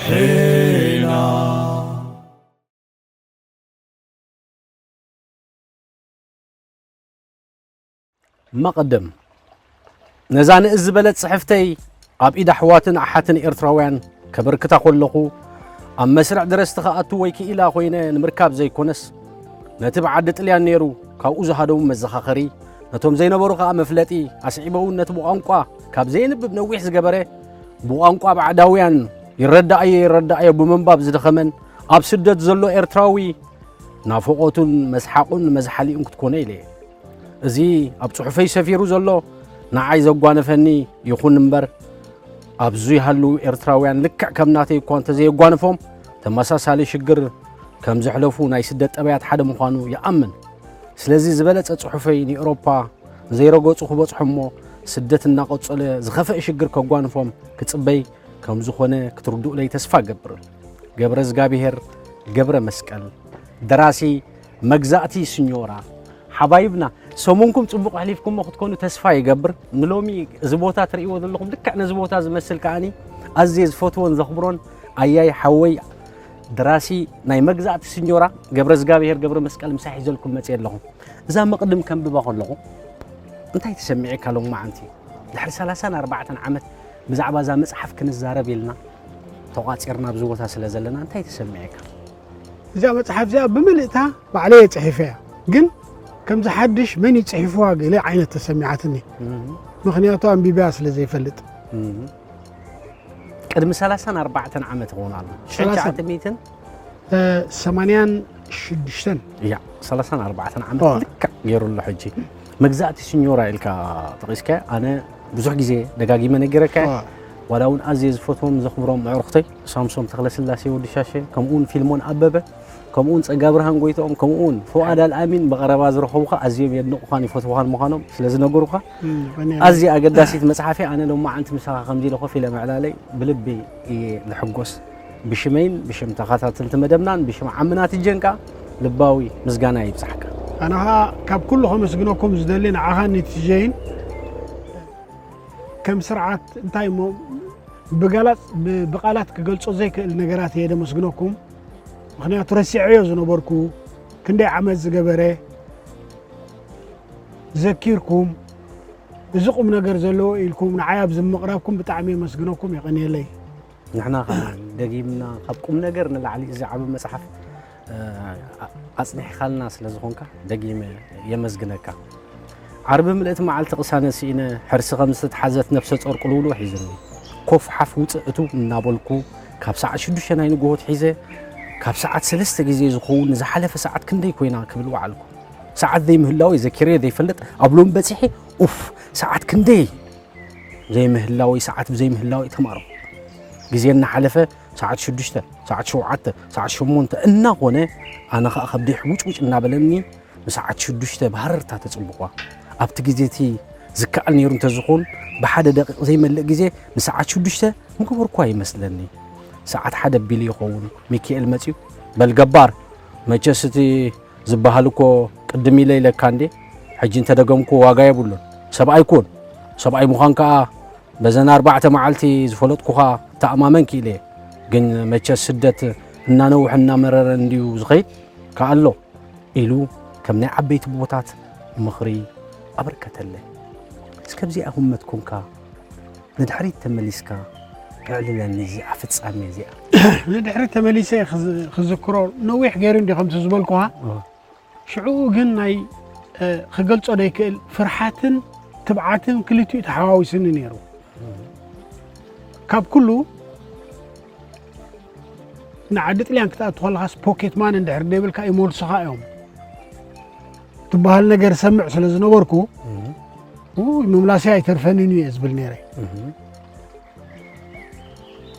ሄና። መቕድም፣ ነዛ ንእስ ዝበለት ጽሕፍተይ ኣብ ኢድ ኣሕዋትን ኣሓትን ኤርትራውያን ከበርክታ ከለኹ፣ ኣብ መስርዕ ደረስቲ ክኣቱ ወይ ክኢላ ኮይነ ንምርካብ ዘይኮነስ፣ ነቲ ብዓዲ ጥልያን ነይሩ ካብኡ ዝሃደሙ መዘኻኸሪ፣ ነቶም ዘይነበሩ ከኣ መፍለጢ ኣስዒበ እውን ነቲ ብቋንቋ ካብ ዘየንብብ ነዊሕ ዝገበረ፣ ብቋንቋ ባዕዳውያን ይረዳእዮ ይረዳእዮ ብምንባብ ዝደኸመን ኣብ ስደት ዘሎ ኤርትራዊ ናፍቖቱን መስሓቑን መዝሓሊኡን ክትኮነ ኢለ እየ። እዚ ኣብ ጽሑፈይ ሰፊሩ ዘሎ ንዓይ ዘጓነፈኒ ይኹን እምበር፣ ኣብዚ ይሃልዉ ኤርትራውያን ልክዕ ከም ናተይ እኳ እንተዘየጓንፎም፣ ተመሳሳሊ ሽግር ከም ዘሕለፉ ናይ ስደት ጠባያት ሓደ ምዃኑ ይኣምን። ስለዚ ዝበለጸ ጽሑፈይ ንኤውሮፓ ዘይረገጹ ክበጽሖ እሞ፣ ስደት እናቐጸለ ዝኸፍአ ሽግር ከጓንፎም ክጽበይ ከም ዝኾነ ክትርድኡለይ ተስፋ እገብር። ገብረ እዝጋብሄር ገብረ መስቀል፣ ደራሲ መግዛእቲ ስኞራ። ሓባይብና፣ ሰሙንኩም ጽቡቕ ኣሕሊፍኩሞ ክትኮኑ ተስፋ ይገብር። ንሎሚ እዚ ቦታ ትርእይዎ ዘለኹም ልክዕ ነዚ ቦታ ዝመስል ከኣኒ ኣዝየ ዝፈትዎን ዘኽብሮን ኣያይ ሓወይ ደራሲ ናይ መግዛእቲ ስኞራ ገብረ እዝጋብሄር ገብረ መስቀል ምሳይ ሒዘልኩም መጽየ ኣለኹ። እዛ መቕድም ከንብባ ከለኹ እንታይ ተሰሚዑካ ሎማዓንቲ? ድሕሪ ሰላሳን ኣርባዕተን ዓመት ብዛዕባ እዛ መጽሓፍ ክንዛረብ ኢልና ተቋጺርና ኣብዚ ቦታ ስለ ዘለና እንታይ ተሰሚዑካ? እዛ መጽሓፍ እዚኣ ብምልእታ ባዕለይ እየ ጽሒፈያ። ግን ከምዚ ሓድሽ መን እዩ ጽሒፍዋ ገለ ዓይነት ተሰሚዓትኒ። እም። ምኽንያቱ ኣንቢበያ ስለ ዘይፈልጥ። እም። ቅድሚ ሰላሳን ኣርባዕተን ዓመት ይኸውን ኣሎ። ሰላሳ። ሽሕን ትሽዓተ ሚእትን? እ፣ ሰማንያን ሽዱሽተን። እያ፣ ሰላሳን ኣርባዕተን ዓመት ዋ። ልክዕ ገይሩ ኣሎ ሕጂ። መግዛእቲ ስኞራ ኢልካ ጠቒስካ፣ ኣነ ብዙሕ ግዜ ደጋጊመ ነጊረካ። ዋ። ዋላ እውን ኣዝየ ዝፈትዎም ዘኽብሮም ኣዕሩኽተይ፣ ሳምሶም ተኽለስላሴ ወዲ ሻሸ፣ ከምኡ እውን ፊልሞን ኣበበ፣ ከምኡ እውን ጸጋብርሃን ጎይትኦም፣ ከምኡ እውን ፍውኣድ ኣልኣሚን ብቐረባ ዝረኸቡኻ ኣዝዮም የድንቑኻን ይፈትዉኻን ምዃኖም ስለ ዝነገሩኻ፣ እም፣ ቀንየ። ኣዝያ ኣገዳሲት መጽሓፍ እያ። ኣነ ሎማዓንቲ ምሳኻ ከምዚ ኢለ ኮፍ ኢለ ምዕላለይ ብልቢ እየ ዝሕጎስ። ብሽመይን ብሽም ተኸታተልቲ መደብናን ብሽም ዓምና ትጀን ከኣ ልባዊ ምስጋና ይብጻሕካ። ኣነ ኸኣ ካብ ኩሉ ከመስግነኩም ዝደሊ ንዓኻን ንትጀይን ከም ስርዓት እንታይ እሞ ብጋላጽ-፣ ብ-፣ ብቓላት ክገልጾ ዘይክእል ነገራት እየ ደመስግነኩም። ምኽንያቱ ረሲዐዮ ዝነበርኩ ክንደይ ዓመት ዝገበረ ዘኪርኩም፣ እዚ ቁም ነገር ዘለዎ ኢልኩም ንዓይ ኣብዚ ምቕራብኩም ብጣዕሚ የመስግነኩም፣ የቐንየለይ። ንሕና ኸኣ ደጊምና ካብ ቁም ነገር ንላዕሊ እዚ ዓቢ መጽሓፍ፣ እ፣ ኣ-፣ ኣጽኒሕካልና ስለ ዝኾንካ ደጊመ የመስግነካ። ዓርቢ ምልእቲ መዓልቲ ቅሳነት ስኢነ፣ ሕርሲ ከም ዝተትሓዘት ነፍሰ ጾር ቅልውልው ሒዙኒ። ኮፍ ሓፍ ውጽእ እትው እናበልኩ፣ ካብ ሰዓት ሽዱሽተ ናይ ንግሆ ኣትሒዘ፣ ካብ ሰዓት ሰለስተ ግዜ ዝኸውን ንዝሓለፈ ሰዓት ክንደይ ኮይና ክብል ወዓልኩ። ሰዓት ዘይምህላወይ ዘኪረዮ ዘይፈልጥ፣ ኣብ ሎሚ በጺሐ፣ ኡፍ፣ ሰዓት ክንደይ ዘይምህላወይ፣ ሰዓት ብዘይምህላወይ ተማረኹ። ግዜ እናሓለፈ፣ ሰዓት ሽዱሽተ፣ ሰዓት ሸውዓተ፣ ሰዓት ሸሞንተ እናኾነ፣ ኣነ ኸኣ ከብደይ ሕውጭውጭ እናበለኒ፣ ንሰዓት ሽዱሽተ ብሃረርታ ተጽብቋ። ኣብቲ ግዜ እቲ ዝከኣል ነይሩ እንተዝኾን፣ ብሓደ ደቂቕ ዘይመልእ ግዜ ንሰዓት ሽዱሽተ ምገበርኳ ይመስለኒ። ሰዓት ሓደ ኣቢሉ ይኸውን፣ ሚኪኤል መጺኡ፣ "በል ገባር፣ መቸስ እቲ ዝበሃል እኮ ቅድም ኢለ ኢለካ እንዴ፣ ሕጂ እንተደገምኩ ዋጋ የብሉን። ሰብኣይ ኩን፣ ሰብኣይ ምዃን ከኣ በዘን ኣርባዕተ መዓልቲ ዝፈለጥኩኻ ተኣማመን ክኢለ እየ። ግን መቸስ ስደት እናነውሐ እናመረረ እንድዩ ዝኸይድ ከኣ ኣሎ" ኢሉ ከም ናይ ዓበይቲ ኣቦታት ምኽሪ ኣበርከተለይ። እስከ ኣብዚኣ ህመት ኮንካ ንድሕሪት ተመሊስካ ኣዕልለኒ እዚኣ ፍጻሜ እዚኣ። ንድሕሪት ተመሊሰ ክዝ-፣ ክዝክሮ ነዊሕ ገይሩ እንዲ ከምቲ ዝበልኩኻ። እ። ሽዑ ግን ናይ፣ እ፣ ክገልጾ ዘይክእል ፍርሓትን ትብዓትን ክልቲኡ ተሓዋዊሱኒ ነይሩ። ካብ ኩሉ ንዓዲ ጥልያን ክትኣቱ ከለኻስ ፖኬት ማን እንድሕር ዘይብልካ ይመልሱኻ እዮም ትበሃል ነገር ሰምዕ ስለ ዝነበርኩ፣ እም። ውይ፣ ምምላሰይ ኣይተርፈንን እዩ እየ ዝብል ነይረ። እም።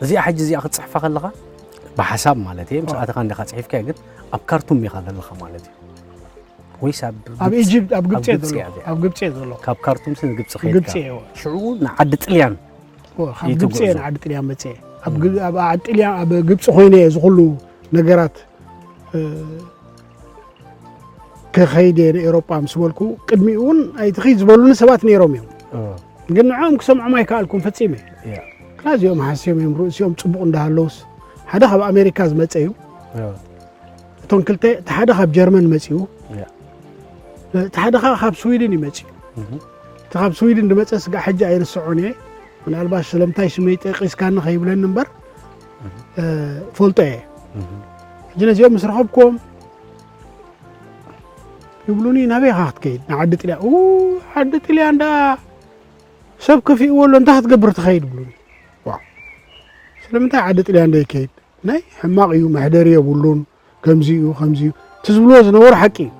እዚኣ ሕጂ እዚኣ ክትጽሕፋ ከለኻ፣ ብሓሳብ ማለት እየ፣ ምስ ዋ። ኣተኻ እንዲኻ ጽሒፍካዮ፣ ግን ኣብ ካርቱም ኢኻ ዘለኻ ማለት እዩ። ወይስ ኣብ ኣብ ግብጺ? ኢጅፕት፣ ኣብ ኣብ ግብጺ ግብጺ ዘሎ፣ እያ እዚኣ። ኣብ ግብጺ ዘሎ። ካብ ካርቱም ሲ ንግብጺ ከይድካ? ግብጺ እየ። ሽዑ ንዓዲ ጥልያን ዋ፣ ካብ እዩ ግብጺ እየ ትጉዕዞ። ንዓዲ ጥልያን መጽየ። ኣብ እም። ግ-፣ ኣብ ዓዲ ጥልያን፣ ኣብ ግብጺ ኮይነ እየ እዚ ኩሉ ነገራት፣ እ፣ ክኸይድ እየ ንኤውሮጳ ምስ በልኩ፣ ቅድሚኡ እውን ኣይትኺድ ዝበሉኒ ሰባት ነይሮም እዮም። እ። ግን ንዕኦም ክሰምዖም ኣይከኣልኩን ፈጺመ። እያ። ክላ እዚኦም ሓስዮም እዮም ርእሲኦም ጽቡቕ እንዳሃለውስ፣ ሓደ ካብ ኣሜሪካ ዝመፀ እዩ። እቶም ክልተ፣ እቲ ሓደ ካብ ጀርመን መፂኡ፣ እቲ ሓደ ከዓ ካብ ስዊድን እዩ መፂኡ። እቲ ካብ ስዊድን ዝመፀ ስጋ ሕጂ ኣይርስዖን እየ። ምናልባት ስለምንታይ ስመይ ጠቂስካኒ ከይብለኒ እምበር፣ እ፣ ፈልጦ እየ። ሕጂ ነዚኦም ምስ ረኸብኩዎም ይብሉኒ፣ ናበይ ኢኻ ክትከይድ? ንዓዲ ጥልያን። ኡ፣ ዓዲ ጥልያን ደኣ ሰብ ከፊእዎ ኣሎ፣ እንታይ ክትገብር ትኸይድ? ይብሉኒ። ዋ፣ ስለምንታይ ዓዲ ጥልያን ደይከይድ? ናይ ሕማቕ እዩ፣ መሕደሪ የብሉን፣ ከምዚ እዩ፣ ከምዚ እዩ። እቲ ዝብልዎ ዝነበሩ ሓቂ እዩ።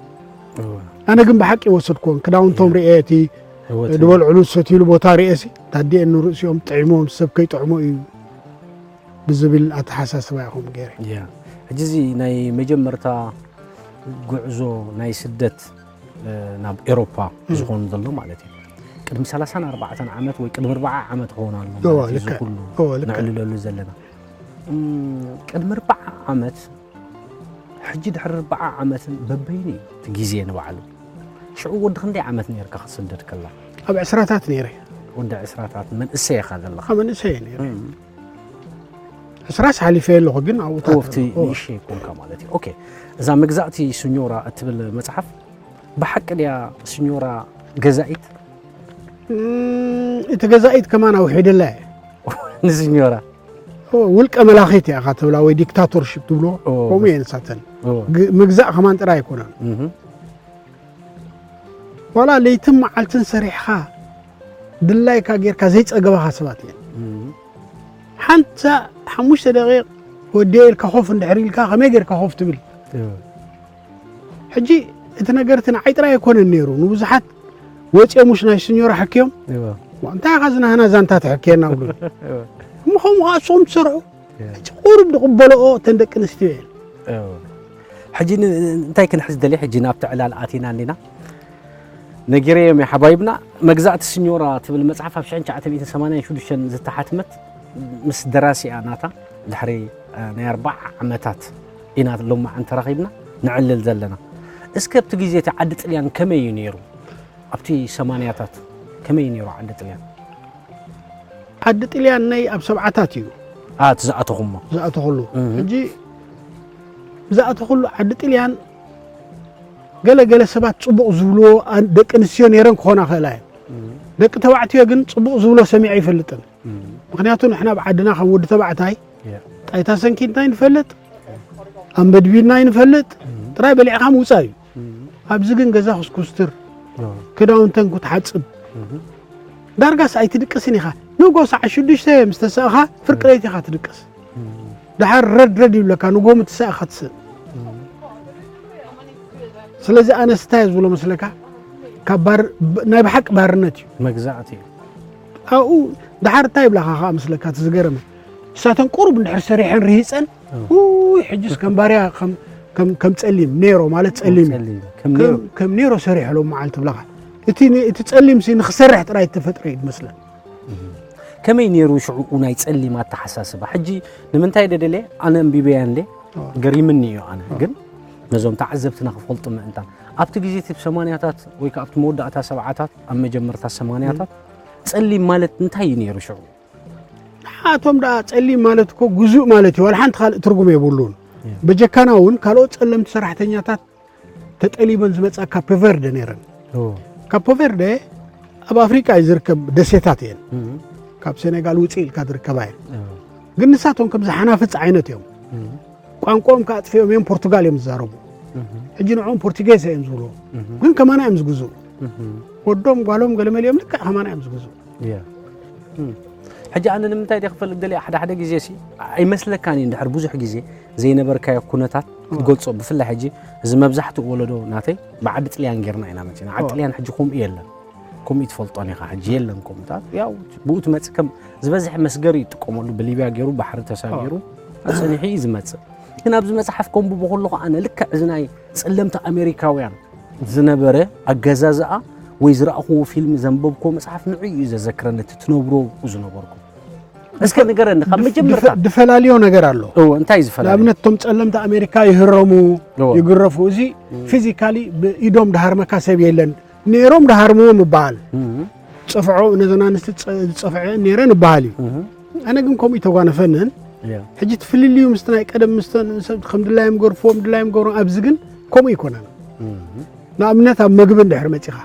ኣነ ግን ብሓቂ ወሰድኩዎም። ክዳውንቶም ርእየ፣ እቲ ዝበልዕሉ ዝሰትይሉ ቦታ ርእየሲ፣ ታዲኤ ንርእሲኦም ጥዒሞም ሰብ ከይጥዕሞ እዩ ብዝብል ኣተሓሳስባ ኢኹም ገይረ። ያ። ሕጂ እዚ ናይ መጀመርታ ጉዕዞ ናይ ስደት፣ እ፣ ናብ ኤሮፓ ዝኸውን ዘሎ ማለት እዩ። ቅድሚ ሰላሳን ኣርባዕተን ዓመት ወይ ቅድሚ ኣርባዓ ዓመት ክኸውን ኣሎ እዎ፣ ማለት እዩ። እዚ ልክዕ። ኩሉ እዎ፣ ልክዕ። ነዕልለሉ ዘለና። እም፣ ቅድሚ ኣርባዓ ዓመት፣ ሕጂ ድሕሪ ኣርባዓ ዓመትን በበይኑ እዩ እቲ ግዜ ንባዕሉ። ሽዑ ወዲ ክንደይ ዓመት ነይርካ ክትስደድ ከላ? ኣብ ዕስራታት ነይረ። ወዲ ዕስራታት መንእሰይ ኢኻ ዘለኻ? ኣብ መንእሰይ እየ ነይረ። እም። ዕስራስ ሓሊፈ ኣለኹ፣ ግን ኣብኡ እዎ፣ ኣብቲ እዎ። ንእሽተይ ኮንካ ማለት እዩ። ኦኬ፣ እዛ መግዛእቲ ስኞራ እትብል መጽሓፍ ብሓቂ ድያ ስኞራ ገዛኢት? እም፣ እቲ ገዛኢት ከማን ኣውሒደላ እየ። ንስኞራ? እዎ፣ ውልቀ መላኺት እያ ኢኻ ትብላ ወይ ዲክታቶርሺፕ ትብሎ፣ እዎ፣ ከምኡ እየን ንሳተን። እዎ። ግ-፣ ምግዛእ ከማን ጥራይ ኣይኮነን። እህ። ዋላ ለይትን መዓልትን ሰሪሕኻ ድላይካ ጌርካ ዘይጸገባኻ ሰባት እየን። እም። ሓንሳ ሓሙሽተ ደቂቕ ወዲየ ኢልካ ኮፍ እንድሕር ኢልካ ከመይ ጌርካ ኮፍ ትብል? እዎ። ሕጂ እቲ ነገር እቲ ንዓይ ጥራይ ኣይኮነን ነይሩ፣ ንብዙሓት ወጺኦም ውሽ ናይ ስኞራ ሕክዮም፣ እዎ። "ዋ፣ እንታይ ኢኻ እዚ ናህና ዛንታ ትሕክየና?" ብሉኒ። እዎ። እሞ ከምኡ ኸዓ እሶም ትሰርሑ። እዎ። ሕጂ ቁሩብ ዝቕበልኦ እተን ደቂ ኣንስትዮ እየን። እዎ። ሕጂ ን-፣ እንታይ ክንሕዝ ደልየ? ሕጂ ናብቲ ዕላል ኣቲና እንዲና። ነጊረዮም እየ ሓባይብና። መግዛእቲ ስኞራ ትብል መጽሓፍ ኣብ ሽሕን ትሽዓተ ሚእትን ሰማንያን ሽዱሽተን ዝተሓትመት ምስ ደራሲኣ ናታ ድሕሪ፣ እ፣ ናይ ኣርባዓ ዓመታት ኢና ሎማዓንቲ ተራኺብና ንዕልል ዘለና። እስከ ኣብቲ ግዜ እቲ ዓዲ ጥልያን ከመይ እዩ ነይሩ? ኣብቲ ሰማንያታት ከመይ እዩ ነይሩ ዓዲ ጥልያን? ዓዲ ጥልያን ናይ ኣብ ሰብዓታት እዩ። አ፣ እቲ ዝኣተኹሞ? ዝኣተኹሉ። እህ። ሕጂ ዝኣተኹሉ ዓዲ ጥልያን ገለ ገለ ሰባት ጽቡቕ ዝብልዎ ኣ-፣ ደቂ ኣንስትዮ ነይረን ክኾና ክእላ እየን። እህ። ደቂ ተባዕትዮ ግን ጽቡቕ ዝብሎ ሰሚዐ ኣይፈልጥን። እህ። ምኽንያቱ ንሕና ኣብ ዓድና ከም ወዲ ተባዕታይ ያ። ጣይታ ሰንኪትና ይንፈልጥ፣ ኣንበድቢና ይንፈልጥ፣ እህ። ጥራይ በሊዕኻ ምውጻእ እዩ። እህ። ኣብዚ ግን ገዛ ክስኩስትር፣ ያ። ክዳውንተን ክትሓጽብ፣ እህ። ዳርጋስ ኣይትድቅስን ኢኻ። ንጎ ሰዓት ሽዱሽተ ምስ ተሳእኻ ፍርቂ እህ። ለይቲ ኢኻ ትድቅስ። እህ። ደሓር ረድ ረድ ይብለካ፣ ንጎ ምትሳእ ኢኻ ትስእ። እህ። ስለዚ ኣነስ እንታይ እየ ዝብሎ መስለካ? ካብ ባር-፣ ብ-፣ ናይ ብሓቂ ባርነት እዩ። መግዛእቲ እዩ። ኣብኡ ደሓር እንታይ ይብላኻ ኸዓ መስለካ እቲ ዝገረመ? ንሳተን ቁሩብ እንድሕር ሰሪሐን ርሂጸን፣ እዎ። ውይ፣ ሕጅስ ከም ባርያ፣ ከም፣ ከም፣ ከም ጸሊም፣ ኔሮ ማለት ጸሊም እዩ። ጸሊም፣ ከም ከም፣ ኔሮ። ከም ኔሮ ሰሪሐ ሎም መዓልቲ ብለኻ። እቲ ን-፣ እቲ ጸሊምሲ ንኽሰርሕ ጥራይ እተፈጥረ እዩ ዝመስለን። እህ። ከመይ ኔሩ ሽዑኡ ናይ ጸሊም ኣተሓሳስባ? ሕጂ ንምንታይ ደደልየ? ኣነ ኣንቢበያ እንዴ? እዎ። ገሪምኒ እዩ ኣነ። እዎ። ግን ነዞም ተዓዘብትና ክፈልጡ ምእንታን። ኣብቲ ግዜ እቲ ሰማንያታት ወይ ከኣ ኣብቲ መወዳእታ ሰብዓታት፣ ኣብ መጀመርታ ሰማንያታት፣ ጸሊም ማለት እንታይ እዩ ኔሩ ሽዑ? ንዓቶም ደኣ ጸሊም ማለት እኮ ግዙእ ማለት እዩ። ዋላ ሓንቲ ካልእ ትርጉም የብሉን። እያ። በጀካና እውን ካልኦት ጸለምቲ ሰራሕተኛታት ተጠሊበን ዝመጻ ካፕ ቨርደ ነይረን። ኦ። ካፕ ቨርደ ኣብ ኣፍሪቃ እዩ ዝርከብ ደሴታት እየን። እም። ካብ ሴኔጋል ውጽእ ኢልካ ዝርከባ እየን። ኦ። ግን ንሳቶም ከምዚ ሓናፍጽ ዓይነት እዮም። እም። ቋንቋኦም ከኣ ኣጥፊኦም እዮም፣ ፖርቱጋል እዮም ዝዛረቡ። እም። ሕጂ ንዕኦም ፖርቱጌዝ እዮም ዝብሉ። እም። ግን ከማና እዮም ዝግዝኡ። እም። ወዶም ጓሎም ገለመሊኦም ልክዕ ከማና እዮም ዝግዝኡ። እያ። እም። ሕጂ ኣነ ንምንታይ ድየ ክፈልጥ ደልየ፣ ሓደ ሓደ ግዜ ሲ ኣይመስለካን እዩ፣ እንድሕር ብዙሕ ግዜ ዘይነበርካዮ ኩነታት እዋ። ክትገልጾ፣ ብፍላይ ሕጂ እዚ መብዛሕትኡ ወለዶ ናተይ ብዓዲ ጥልያን ጌርና ኢና መጺና። ዓዲ እዋ። ጥልያን ሕጂ ከምኡ የለን። ከምኡ ትፈልጦን ኢኻ፣ ሕጂ የለን ከምኡታት። ያው ብኡ ትመጽእ፣ ከም ዝበዝሐ መስገሪ ይጥቀመሉ፣ ብሊብያ ገይሩ ባሕሪ ተሳጊሩ እዋ። ኣጸኒሑ እዩ ዝመጽእ። ግን ኣብዚ መጽሓፍ ከንብቦ ከለኹ ኣነ ልክዕ እዚ ናይ ጸለምቲ ኣሜሪካውያን ዝነበረ ኣገዛዝኣ ወይ ዝረኣኽዎ ፊልም፣ ዘንበብክዎ መጽሓፍ ንዕኡ እዩ ዘዘክረኒ፣ እቲ ትነብሮ ዝነበርኩ። እስከ ንገረኒ፣ ካብ ድፍ-፣ መጀመርታ። ድፈ-፣ ድፈላልዮ ነገር ኣሎ። እዎ፣ እንታይ እዩ ዝፈላለዮ? ንኣብነት፣ እቶም ጸለምቲ ኣሜሪካ ይህረሙ፣ እዎ። ይግረፉ። እዚ እም። ፊዚካሊ ብኢዶም ድሃርመካ ሰብ የለን። ነይሮም ድሃርምዎም ይበሃል። እም። ጸፍዖ፣ ነዘን ኣንስቲ ጸ-፣ ዝጸፍዐ ነይረን ይበሃል እዩ። እም። ኣነ ግን ከምኡ ይተጓነፈንን። ሕጂ እቲ ፍልልዩ ምስቲ ናይ ቀደም፣ ምስ ሰብ ከም ድላዮም ገርፍዎም፣ ድላዮም ገብሮም፣ ኣብዚ ግን ከምኡ ኣይኮነን። ንኣብነት ኣብ መግቢ እንድሕር መጺኻ፣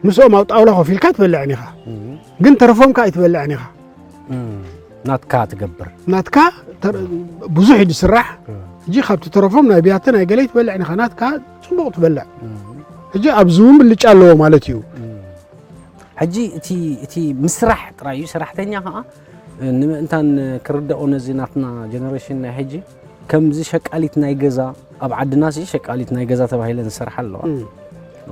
ምስኦም ኣብ ጣውላ ኮፍ ኢልካ ትበልዕን ኢኻ፣ ግን ተረፎም ከኣ ኣይትበልዕን ኢኻ። ናትካ ትገብር። ናትካ ብዙሕ እዩ ዝስራሕ። ሕጂ ካብቲ ተረፎም ናይ ብያቲ ናይ ገለ ኣይትበልዕን ኢኻ፣ ናትካ ጽቡቕ ትበልዕ። ሕጂ ኣብዚ እውን ብልጫ ኣለዎ ማለት እዩ። ሕጂ እቲ እቲ ምስራሕ ጥራይ እዩ። ሰራሕተኛ ከዓ ንምእንታን ክርደኦ ነዚ ናትና ጀነሬሽን ናይ ሕጂ፣ ከምዚ ሸቃሊት ናይ ገዛ፣ ኣብ ዓድና ሲ ሸቃሊት ናይ ገዛ ተባሂለን ዝሰርሓ ኣለዋ።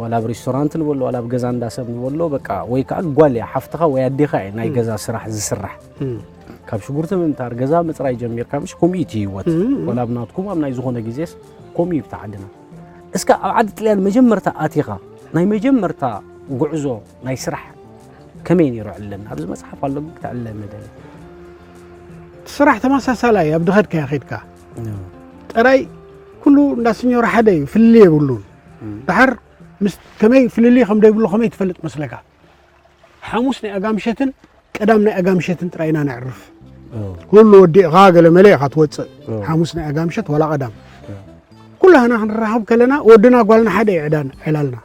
ዋላ ኣብ ሬስቶራንት ንበሎ፣ ዋላ ኣብ ገዛ እንዳ ሰብ ንበሎ፣ በቃ ወይ ከዓ ጓል እያ ሓፍትኻ ወይ ኣዴኻ እያ ናይ ገዛ ስራሕ ዝስራሕ። ካብ ሽጉርቲ ምምታር፣ ገዛ ምፅራይ ጀሚርካ፣ ምሽ ከምኡ እዩ እቲ ህይወት። ዋላ ኣብ ናትኩም ኣብ ናይ ዝኾነ ግዜስ ከምኡ እዩ ኣብቲ ዓድና። እስከ ኣብ ዓዲ ጥልያን መጀመርታ ኣቲኻ ናይ መጀመርታ ጉዕዞ ናይ ስራሕ ከመይ ነይሩ ዕለና? ኣብዚ መፅሓፍ ኣሎ ግን ክተዕልለኒ ደሊ። እቲ ስራሕ ተመሳሳላይ ኣብ ድኸድካዮ ኸድካ ጥራይ ኩሉ እንዳ ስኞራ ሓደ እዩ፣ ፍልልይ የብሉን። ድሓር ምስ ከመይ ፍልልይ ከም ደይብሉ ከመይ ትፈልጥ መስለካ? ሓሙስ ናይ ኣጋምሸትን ቀዳም ናይ ኣጋምሸትን ጥራይ ኢና ነዕርፍ። ኩሉ ወዲእኻ ገለ መለ ኢኻ ትወፅእ። ሓሙስ ናይ ኣጋምሸት ዋላ ቀዳም ኩላህና ክንራኸብ ከለና ወድና ጓልና ሓደ እዩ ዕዳን ዕላልና።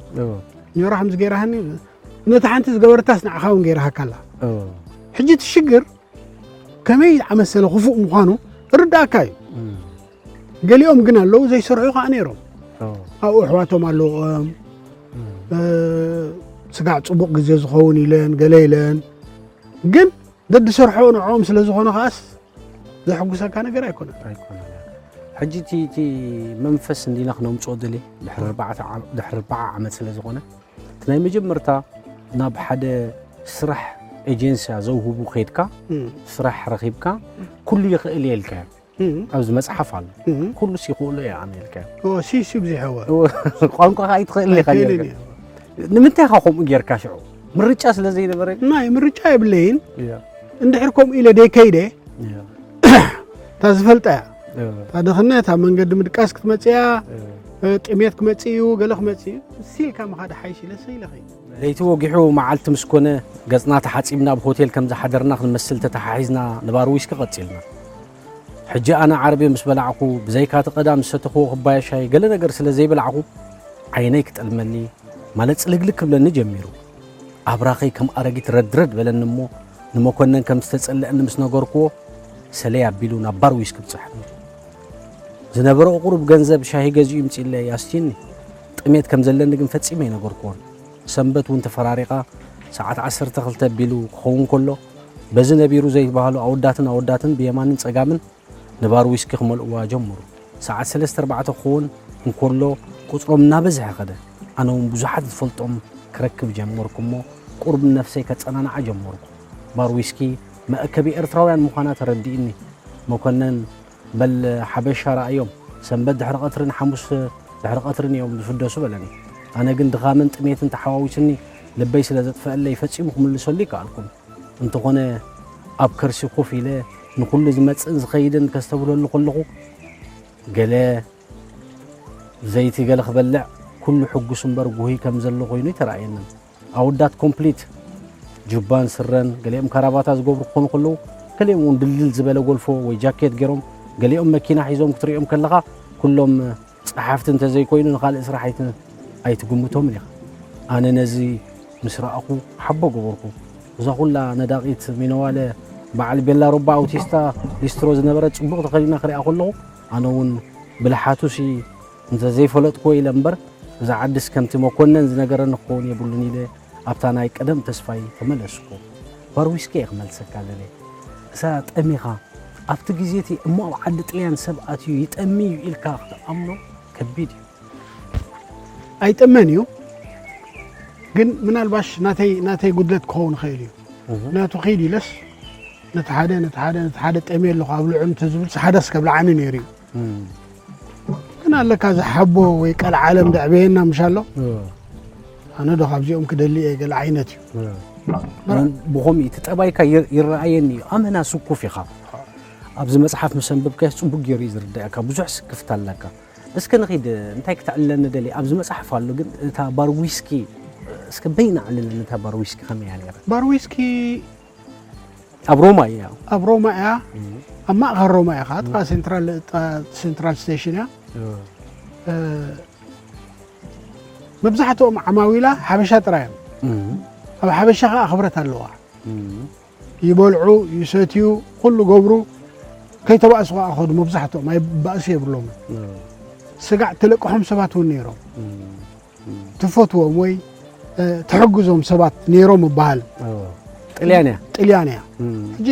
ኞራ ከምዚ ገይራሃኒ ነቲ ሓንቲ ዝገበረታስ ንዓኻ እውን ገይራሃካ ኣላ። ሕጂ እቲ ሽግር ከመይ ዝኣመሰለ ክፉእ ምዃኑ እርዳእካ እዩ። ገሊኦም ግን ኣለዉ ዘይሰርሑ ከዓ ነይሮም። ኣብኡ ኣሕዋቶም ኣለዎም። ስጋዕ ፅቡቕ ግዜ ዝኸውን ኢለን ገለ ኢለን ግን ደድሰርሖ ንዕኦም ስለ ዝኾነ ከኣስ ዘሐጉሰካ ነገር ኣይኮነን። ኣይኮነን። ሕጂ እቲ እቲ መንፈስ እንዲና ክነምፅኦ ደሊ ድሕሪ ኣርባዕተ ዓመት ስለ ዝኾነ እቲ ናይ መጀመርታ ናብ ሓደ ስራሕ ኤጀንስያ ዘውህቡ ከይድካ ስራሕ ረኺብካ ኩሉ ይኽእል እየ ኢልካዮ። ኣብዚ መፅሓፍ ኣሎ ኩሉስ ይኽእሎ እየ ኣነ ኢልካዮ። ሲ ሲ ብዙሕ ቋንቋ ከዓ ኣይትኽእል ኢኻ ጌርካ። ንምንታይ ኢኻ ከምኡ ጌርካ ሽዑ? ምርጫ ስለ ዘይነበረ። ናይ ምርጫ የብለይን። እንድሕር ከምኡ ኢለ ደይከይደ እታ ዝፈልጣ እያ። እታ ድኽነት ኣብ መንገዲ ምድቃስ ክትመፅእ እያ። ጥሜት ክመፅእ እዩ፣ ገለ ክመፅእ እዩ። እሲ ኢልካ ምኻድ ሓይሽ ኢለ ሰ ኢለ ኸይደ። ለይቲ ወጊሑ መዓልቲ ምስ ኮነ ገፅና ተሓፂብና ኣብ ሆቴል ከም ዝሓደርና ክንመስል ተተሓሒዝና ንባር ዊስኪ ቀፂልና። ሕጂ ኣነ ዓርቢ ምስ በላዕኹ ብዘይካ እቲ ቀዳም ዝሰተኽዎ ኩባያ ሻሂ ገለ ነገር ስለ ዘይበላዕኹ ዓይነይ ክጠልመኒ ማለት ጽልግልግ ክብለኒ ጀሚሩ። ኣብራኸይ ከም ኣረጊት ረድረድ በለኒ እሞ ንመኮነን ከም ዝተጸልአኒ ምስ ነገርክዎ ሰለይ ኣቢሉ ናብ ባር ዊስኪ ብጽሓኒ። ዝነበረኦ ቁሩብ ገንዘብ ሻሂ ገዚኡ ይምጽእለይ ኣስትዩኒ። ጥሜት ከም ዘለኒ ግን ፈጺመ ኣይነገርክዎን። ሰንበት እውን ተፈራሪቓ ሰዓት ዓሰርተ ክልተ ኣቢሉ ክኸውን ከሎ በዚ ነቢሩ ዘይበሃሉ ኣወዳትን ኣወዳትን ብየማንን ጸጋምን ንባር ዊስኪ ክመልእዋ ጀመሩ። ሰዓት ሰለስተ ኣርባዕተ ክኸውን እንከሎ፣ ቁጽሮም እናበዝሐ ከደ። ኣነ እውን ብዙሓት ዝፈልጦም ክረክብ ጀመርኩ እሞ፣ ቁሩብ ንነፍሰይ ከጸናንዓ ጀመርኩ። ባር ዊስኪ መእከቢ ኤርትራውያን ምዃና ተረዲእኒ። መኮነን፣ በል ሓበሻ ረኣዮም፣ ሰንበት ድሕሪ ቀትርን ሓሙስ ድሕሪ ቀትርን እዮም ዝፍደሱ በለኒ። ኣነ ግን ድኻምን ጥሜትን ተሓዋዊሱኒ ልበይ ስለ ዘጥፈአለይ ፈጺሙ ክምልሰሉ ኣይከኣልኩን። እንተኾነ ኣብ ከርሲ ኮፍ ኢለ ንኹሉ ዝመጽእን ዝኸይድን ከስተብህለሉ ከለኹ፣ ገለ ዘይቲ ገለ ክበልዕ ኩሉ ሕጉስ እምበር ጉሁይ ከም ዘሎ ኮይኑ ኣይተራእየንን። ኣወዳት ኮምፕሊት ጁባን ስረን፣ ገሊኦም ካራባታ ዝገብሩ ክኾኑ ከለዉ፣ ገሊኦም እውን ድልድል ዝበለ ጎልፎ ወይ ጃኬት ገይሮም፣ ገሊኦም መኪና ሒዞም ክትሪኦም ከለኻ፣ ኩሎም ጸሓፍቲ እንተዘይኮይኑ ንኻልእ ስራሕ ኣይት-፣ ኣይትግምቶምን ኢኻ። ኣነ ነዚ ምስ ረኣኹ ሓቦ ገበርኩ። እዛ ኩላ ነዳቒት ሚነዋለ በዓል ቤላ ሩባ ኣውቲስታ ሊስትሮ ዝነበረት ጽቡቕ ተኸዲና ክሪኣ ከለኹ፣ ኣነ እውን ብልሓቱሲ እንተዘይፈለጥክዎ ኢለ እምበር፣ እዛ ዓድስ ከምቲ መኮነን ዝነገረኒ ክኸውን የብሉን ኢለ ኣብታ ናይ ቀደም ተስፋይ ተመለስኩ። ባር ዊስኪ እየ ክመልሰካ ደልየ። እሳ ጠሚኻ ኣብቲ ግዜ እቲ እሞ ኣብ ዓዲ ጥልያን ሰብ ኣትዩ ይጠሚ እዩ ኢልካ ክትኣምኖ ከቢድ እዩ። ኣይጠመን እዩ ግን ምናልባሽ ናተይ ናተይ ጉድለት ክኸውን ይኽእል እዩ። ምክንያቱ ኺድ ኢለስ ነቲ ሓደ ነቲ ሓደ ነቲ ሓደ ጠምየ ኣለኹ ኣብልዑ እንተዝብልስ ሓደስ ከብልዓኒ ነይሩ እዩ። ግን ኣለካ ዝሓቦ ወይ ቀልዓለም ደዕበየና ምሽ ኣሎ። ኣነ ዶ ካብዚኦም ክደሊ እየ ገለ ዓይነት እዩ። ብኸምኡ እቲ ጠባይካ ይር-፣ ይረኣየኒ እዩ። ኣመና ስኩፍ ኢኻ። ኣብዚ መጽሓፍ ምስ ኣንበብካዮ ጽቡቅ ገይሩ እዩ ዝርዳእካ። ብዙሕ ስክፍታ ኣለካ። እስከ ንኺድ እንታይ ክተዕልለኒ ደሊ ኣብዚ መጽሓፍ ኣሎ ግን እታ ባር ዊስኪ እስከ በይና ኣዕልለኒ እታ ባር ዊስኪ ከመይ እያ ነይራ? ባር ዊስኪ ኣብ ሮማ እያ። ኣብ ሮማ እያ። ኣብ ማእኸል ሮማ እያ ከዓ ጥቓ ሴንትራል ጥቓ ሴንትራል ስቴሽን እያ። እ፣ መብዛሕትኦም ዓማዊላ ሓበሻ ጥራይ እዮም። ኣብ ሓበሻ ከዓ ኣኽብረት ኣለዋ። ይበልዑ፣ ይሰትዩ፣ ኩሉ ገብሩ። ከይተባእሱ ከዓ ከዱ። መብዛሕትኦም ኣይ ባእሲ የብሎም። ስጋዕ ትለቅሖም ሰባት እውን ነይሮም። ትፈትዎም ወይ እ፣ ትሕግዞም ሰባት ነይሮም ይበሃል። ጥልያን እያ። ጥልያን እያ። ሕጂ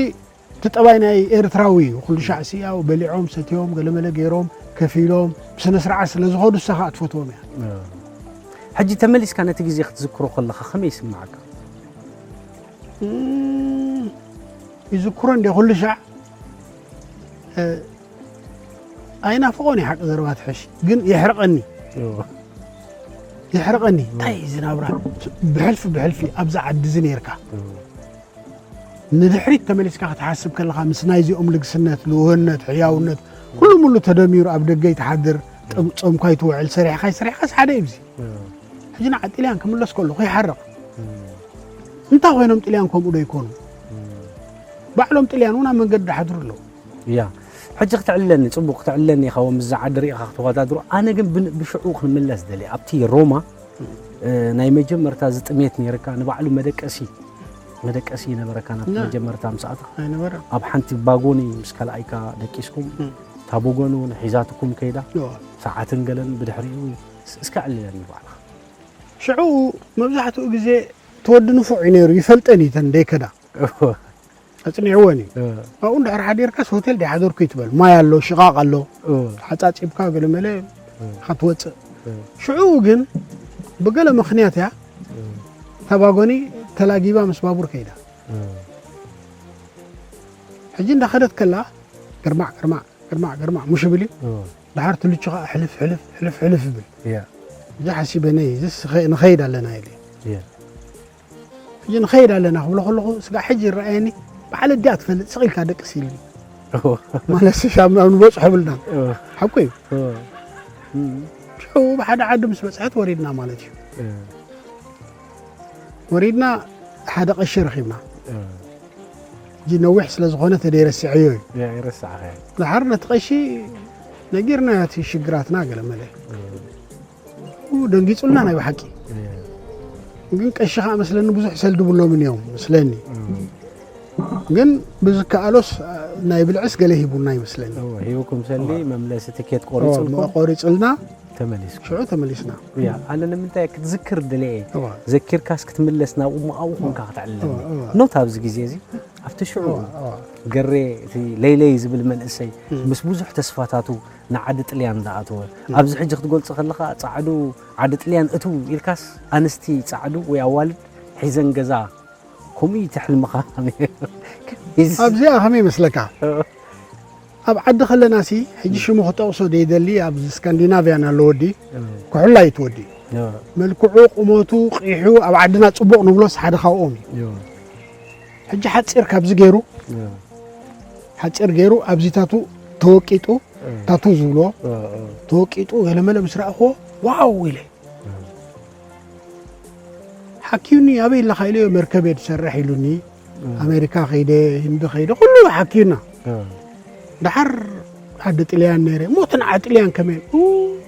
እቲ ጠባይ ናይ ኤርትራዊ እዩ። ኩሉ ሻዕ ሲያው በሊዖም ሰትዮም ገለመለ ገይሮም ከፊሎም ብስነ ስርዓት ስለ ዝኸዱ እሳ ከዓ ትፈትዎም እያ። ሕጂ ተመሊስካ ነቲ ግዜ ክትዝክሮ ከለኻ ከመይ ይስምዓካ? እም፣ ይዝክሮ እንደ ኩሉ ሻዕ እ፣ ኣይናፍቆን እዩ ሓቂ ዘረባ ትሕሽ ግን የሕርቐኒ። የሕርቐኒ እንታይ እዩ ዝናብራ ብሕልፊ ብሕልፊ ኣብዛ ዓዲ እዚ ነርካ ንድሕሪት ተመሊስካ ክትሓስብ ከለኻ ምስ ናይዚኦም ልግስነት ልውህነት ሕያውነት ኩሉ ሙሉ ተደሚሩ ኣብ ደገ ይትሓድር ጾምኳ ይትውዕል ሰሪሕካ ይሰሪሕካስ ሓደ እዩ። ሕጂ ንዓ ጥልያን ክምለስ ከለኹ ይሓርቕ። እንታይ ኮይኖም ጥልያን ከምኡ ዶ ይኮኑ? ባዕሎም ጥልያን እውን ኣብ መንገዲ ሓድሩ ኣለዉ። ያ ሕጂ ክትዕለኒ ጽቡቕ ክትዕለኒ ኢኻ ወምዛ ዓዲ ርኢኻ ክትወዳድሮ። ኣነ ግን ብን- ብሽዑ ክንምለስ ደልየ ኣብቲ ሮማ እ፣ ናይ መጀመርታ ዝጥሜት ነይርካ ንባዕሉ መደቀሲ መደቀሲ ይነበረካ ናብቲ መጀመርታ ምስኣትኻ ኣይነበረ ኣብ ሓንቲ ባጎኒ ምስ ካልኣይካ ደቂስኩም እታ ቦጎኒ እውን ሒዛትኩም ከይዳ ሰዓትን ገለን ብድሕሪኡ እስከ ዕልለኒ ባዕልኻ ሽዑ መብዛሕትኡ ግዜ ተወዲ ንፉዕ እዩ ነይሩ ይፈልጠን እዩ ተን ደይከዳ ኣጽኒዕወን እዩ ኣብኡ እንድሕር ሓዲርካስ ሆቴል ደይሓደርኩ ይትበል ማይ ኣሎ ሽቓቕ ኣሎ ሓጻጺብካ ገለመለ ኢኻ ትወጽእ ሽዑ ግን ብገለ ምኽንያት እያ እታ ባጎኒ ተላጊባ ምስ ባቡር ከይዳ ሕጂ እንዳኸደት ከላ ግርማዕ ግርማዕ ግርማዕ ግርማዕ ሙሽ ብል እዩ ድሓር ትልቹ ከዓ ሕልፍ ሕልፍ ሕልፍ ሕልፍ ይብል እዚ ሓሲበ ነይ እዚስ ንኸይድ ኣለና ኢለ ሕጂ ንኸይድ ኣለና ክብሎ ከለኹ ስጋ ሕጂ ይረኣየኒ በዓል ኣዲኣ ትፈልጥ ስቕ ኢልካ ደቅስ ኢልኒ ማለት ሻምና ንበፅሖ ብልና ሓቁ እዩ ሽዑ ብሓደ ዓዲ ምስ በፅሐት ወሪድና ማለት እዩ ወሪድና ሓደ ቀሺ ረኺብና ሕጂ ነዊሕ ስለ ዝኾነ ተደይረስዐዮ እዩ ድሓር ነቲ ቀሺ ነጊርና እቲ ሽግራትና ገለ መለ ደንጊጹልና ናይ ብሓቂ ግን ቀሺ ከዓ መስለኒ ብዙሕ ሰልዲ ብሎምን እዮም መስለኒ ግን ብዝከኣሎስ ናይ ብልዕስ ገለ ሂቡና ይመስለኒ ሂቡኩም ሰልዲ መምለሲ ትኬት ቆሪጹልኩም ቆሪጹልና ተመሊስኩም ሽዑ ተመሊስና ያ ኣነ ንምንታይ ክትዝክር ድለ እየ ዘኪርካስ ክትምለስ ናብ እሞ ኣብኡ ኮንካ ክትዕልለኒ ኖት ኣብዚ ግዜ እዚ ኣብቲ ሽዑ ገሬ እቲ ለይለይ ዝብል መንእሰይ ምስ ብዙሕ ተስፋታቱ ንዓዲ ጥልያን ዝኣተወ ኣብዚ ሕጂ ክትገልጾ ከለኻ ጻዕዱ ዓዲ ጥልያን እትው ኢልካስ ኣንስቲ ጻዕዱ ወይ ኣዋልድ ሒዘን ገዛ ከምኡ እዩ እቲ ሕልምኻ ኣብዚኣ ከመይ ይመስለካ ኣብ ዓዲ ከለና ሲ ሕጂ ሽሙ ክጠቕሶ ደይደሊ ኣብ ስካንዲናቭያን ኣሎ ወዲ ክሕላ እዩ ትወዲ መልክዑ ቁመቱ ቂሑ ኣብ ዓድና ፅቡቕ ንብሎስ ሓደ ካብኦም እዩ ሕጂ ሓፂር ካብዚ ገይሩ ሓፂር ገይሩ ኣብዚታቱ ተወቂጡ ታቱ ዝብሎ ተወቂጡ ገለመለ ምስ ረኣኽዎ ዋው ኢለ ሓኪዩኒ ኣበይ ኣለኻ ኢለዮ መርከብ እየ ዝሰርሕ ኢሉኒ ኣሜሪካ ከይደ ህንዲ ከይደ ኩሉ ሓኪዩና ድሓር ዓዲ ጥልያን ነይረ እሞ እቲ ንዓ ጥልያን ከመይ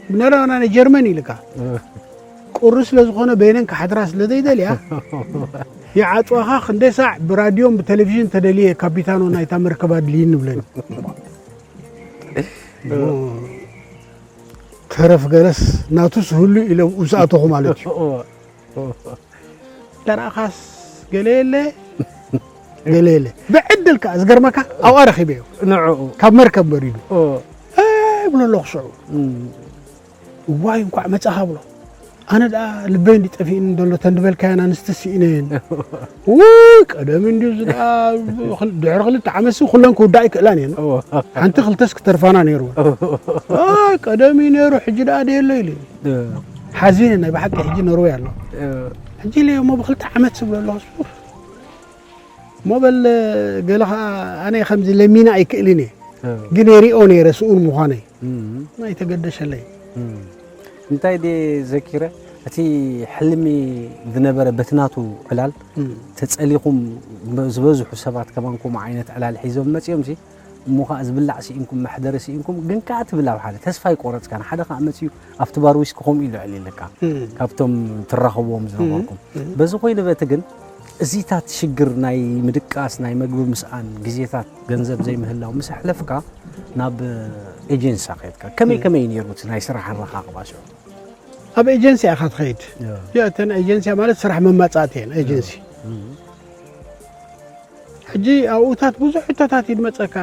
ብነረና ናይ ጀርመን ኢልካ ቁሪ ስለ ዝኾነ በይነን ክሓድራ ስለ ዘይደልያ ይዓፅዋኻ ክንደይ ሳዕ ብራድዮን ብቴሌቪዥን ተደልየ ካፒታኖ ናይታ መርከብ ኣድልይኒ ብለኒ ተረፍ ገለስ ናቱስ ህሉ ኢለ ዝኣተኹ ማለት እዩ ተረኣኻስ ገለ የለ ገለ የለ ብዕድል ከዓ ዝገርመካ ኣብኣ ረኺበዮ ንዕኡ ካብ መርከብ በሪዱ ብሎ ኣለኹ ሽዑ እዋይ እንኳዕ መፃኻ ብሎ ኣነ ደኣ ልበይ እንዲ ጠፊእኒ ዘሎ ተንድበልካየን ኣንስቲ ስኢነየን ውይ ቀደም እንዲዩ እዚ ደኣ ድሕሪ ክልተ ዓመት ሲ ኩለን ክውዳእ ይክእላን እየን ሓንቲ ክልተስ ክተርፋና ነይሩ ቀደም እዩ ነይሩ ሕጂ ደኣ ደየሎ ኢሉ ሓዚነ ናይ ብሓቂ ሕጂ ነርወይ ኣሎ ሕጂ ኢለ እሞ ብክልተ ዓመት ዝብሎ ኣለኹ እሞ በል ገለ ከዓ ኣነ ከምዚ ለሚነ ኣይክእልን እየ ግን የሪኦ ነይረ ስኡን ምዃነይ ኣይተገደሸለይ እንታይ ድየ ዘኪረ እቲ ሕልሚ ዝነበረ በቲ ናቱ ዕላል ተጸሊኹም ዝበዝሑ ሰባት ከማን ከምኡ ዓይነት ዕላል ሒዞም መጺኦም ሲ እሞ ኸዓ ዝብላዕ ስኢንኩም መሕደሪ ስኢንኩም ግን ከኣ ትብል ኣብ ሓደ ተስፋ ይቆረጽካ ንሓደ ከኣ መጺኡ ኣብቲ ባር ዊስኪ ከምኡ ኢሉ ዕሊልካ ካብቶም ትራኸብዎም ዝነበርኩም በዚ ኮይኑ በቲ ግን እዚታት ሽግር ናይ ምድቃስ ናይ መግቢ ምስኣን ግዜታት ገንዘብ ዘይምህላው ምስ ኣሕለፍካ ናብ ኤጀንሳ ከድካ ከመይ ከመይ ነይሩ እቲ ናይ ስራሕ ኣረኻቕባ ሽዑ ኣብ ኤጀንሲ ኢኻ ትኸይድ። እተን ኤጀንሲ ማለት ስራሕ መማፃእቲ እየን ኤጀንሲ። ሕጂ ኣብኡታት ብዙሕ ሕቶታት ይመፀካ።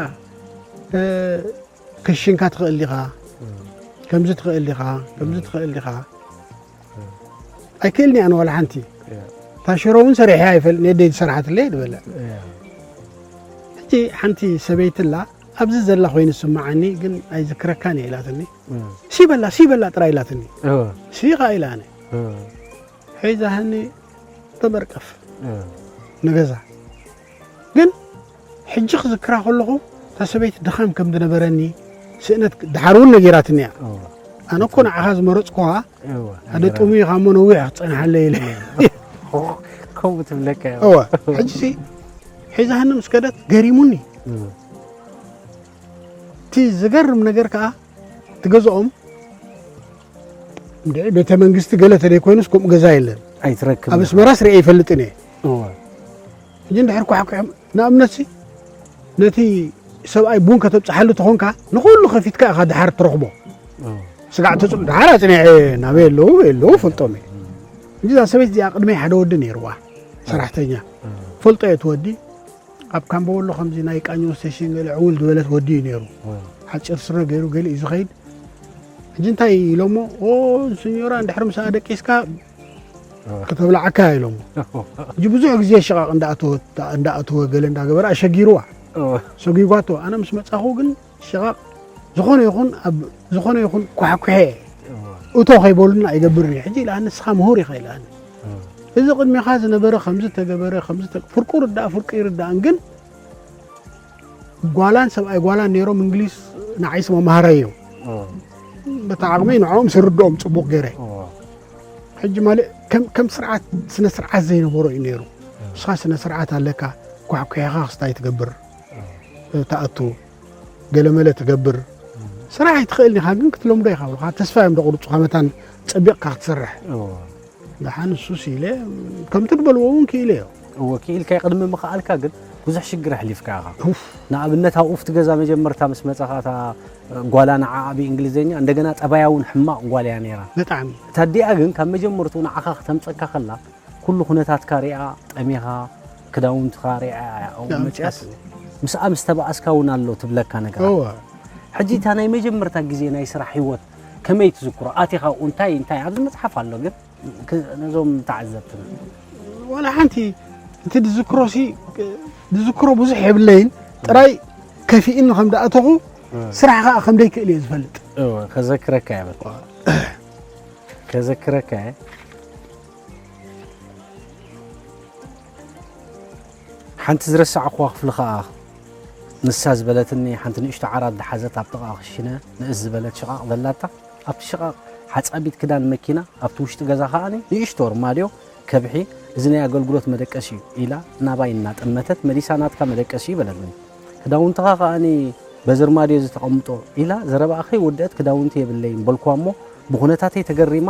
ክሽንካ ትኽእል ዲኻ? ከምዚ ትኽእል ዲኻ? ከምዚ ትኽእል ዲኻ? ኣይክእልን እየ ኣነ ዋላ ሓንቲ። እታ ሽሮ እውን ሰሪሐ ኣይፈልጥን እየ ደይ ዝሰራሓትለይ ዝበለ። ሕጂ ሓንቲ ሰበይቲ ኣላ ኣብዚ ዘላ ኮይኑ ዝስምዓኒ ግን ኣይዝክረካን እየ ኢላትኒ። ሲበላ ሲበላ ጥራይ ኢላትኒ። ሲኻ ኢለ ኣነ ሒዛህኒ ተመርቀፍ ንገዛ ግን ሕጂ ክዝክራ ከለኹ እታ ሰበይቲ ድኻም ከም ዝነበረኒ ስእነት ድሓር እውን ነጊራትኒ እያ። ኣነ እኮ ንዓኻ ዝመረፅኩዋ ሓደ ጥሙይ ኢኻ እሞ ነዊሕ ክፀንሓለይ ኢለ ከምኡ ትብለካ እዋ ሕጂ ሒዛህኒ ምስ ከደት ገሪሙኒ። እቲ ዝገርም ነገር ከዓ እቲ ገዝኦም እንድዒ ቤተ መንግስቲ ገለ ተደይ ኮይኑስ ከምኡ ገዛ የለን። ኣይትረክብ ኣብ ኣስመራስ ርኤ ይፈልጥን እየ። ሕጂ እንድሕር ኳሕኩሖም ንኣብነትሲ ነቲ ሰብኣይ ቡን ከተብፅሓሉ ተኾንካ ንኹሉ ከፊትካ ኢኻ ድሓር ትረኽቦ። ስጋዕ ተፅም ድሓር ኣፅኒዐ ናበይ ኣለዉ ኣለዉ ፈልጦም እየ። እንጂ እዛ ሰበይቲ እዚኣ ቅድመይ ሓደ ወዲ ነይርዋ ሰራሕተኛ ፈልጦ እየ እቲ ወዲ ኣብ ካምቦ ወሎ ከምዚ ናይ ቃኘው ስቴሽን ገለ ዕውል ዝበለት ወዲ እዩ ነይሩ። ሓፂር ስረ ገይሩ ገለ እዩ ዝኸይድ። ሕጂ እንታይ ኢሎሞ ኦ ስኞራ እንድሕር ምስኣ ደቂስካ ከተብላዓካ ኢሎሞ። ሕጂ ብዙሕ ግዜ ሽቓቕ እንዳኣተወ ገለ እንዳገበረ ኣሸጊርዋ ሰጒጓቶ። ኣነ ምስ መፃኹ ግን ሽቓቕ ዝኾነ ይኹን ኣብ ዝኾነ ይኹን ኳሕኩሐ እቶ ከይበሉና ኣይገብርን እየ። ሕጂ ኢልኣኒ ንስኻ ምሁር ኢኻ ኢልኣኒ። እዚ ቅድሚኻ ዝነበረ ከምዚ ተገበረ ከምዚ ፍርቁ ርዳእ ፍርቁ ይርዳእን ግን ጓላን ሰብኣይ ጓላን ነይሮም እንግሊዝ ንዓይስ መማሃራይ እዮም። በታ ዓቕመይ ንዕኦም ስርድኦም ፅቡቕ ገይረ። ሕጂ ማለት ከም ስርዓት ስነ ስርዓት ዘይነበሮ እዩ ነይሩ። ንስኻ ስነ ስርዓት ኣለካ ኳሕኩሒኻ ክስታይ ትገብር ትኣቱ ገለመለ ትገብር ስራሕ ኣይትኽእልን ኢኻ ግን ክትለምዶ ኢኻ ብልኻ ተስፋ እዮም ደቑርፁኻ መታን ፀቢቕካ ክትሰርሕ። ደሓን እሱስ ኢለ ከምቲ ዝበልዎ እውን ክኢለዮ። እወ ክኢልካ ቅድሚ ምኽኣልካ ግን ብዙሕ ሽግር ኣሕሊፍካ ኢኻ። ንኣብነት ኣብ ኡፍቲ ገዛ መጀመርታ ምስ መጻኻ እታ ጓላ ንዓኣ ብእንግሊዝኛ እንደገና ጠባያ እውን ሕማቕ ጓል እያ ነይራ። ብጣዕሚ። እታ ኣዲኣ ግን ካብ መጀመርትኡ ንዓኻ ክተምጸካ ከላ ኩሉ ኩነታትካ ሪኣ ጠሚኻ ክዳውንትኻ ሪኣ እያ ኣብኡ መጺኣስ ምስኣ ምስ ተባኣስካ እውን ኣሎ ትብለካ ነገራት። እወ። ሕጂ እታ ናይ መጀመርታ ግዜ ናይ ስራሕ ህይወት ከመይ ትዝክሮ? ኣቲኻ ኣብኡ እንታይ እንታይ ኣብዚ መጽሓፍ ኣሎ ግን ነዞም ተዓዘብትና ዋላ ሓንቲ እቲ ድዝክሮ ሲ ድዝክሮ ብዙሕ የብለይን ጥራይ ከፊእኒ ከም ደኣተኹ ስራሕ ከዓ ከም ደይክእል እየ ዝፈልጥ። ከዘክረካ እየ በል ከዘክረካ እየ ሓንቲ ዝረሳዕኩዋ ክፍሊ ከዓ ንሳ ዝበለትኒ ሓንቲ ንእሽቶ ዓራት ዝሓዘት ኣብ ጥቓ ክሽነ ንእስ ዝበለት ሽቓቕ ዘላታ ኣብቲ ሽቓቕ ሓጻቢት ክዳን መኪና ኣብቲ ውሽጢ ገዛ ከኣ ንእሽቶ ኣርማድዮ ከብሒ እዚ ናይ ኣገልግሎት መደቀሲ እዩ ኢላ ናባይ እናጠመተት መሊሳ ናትካ መደቀሲ እዩ በለትኒ። ክዳውንትኻ ከኣ በዚ ኣርማድዮ እዚ ተቐምጦ ኢላ ዘረባኣ ከይወደአት ክዳውንቲ የብለይን በልኩዋ እሞ ብኹነታተይ ተገሪማ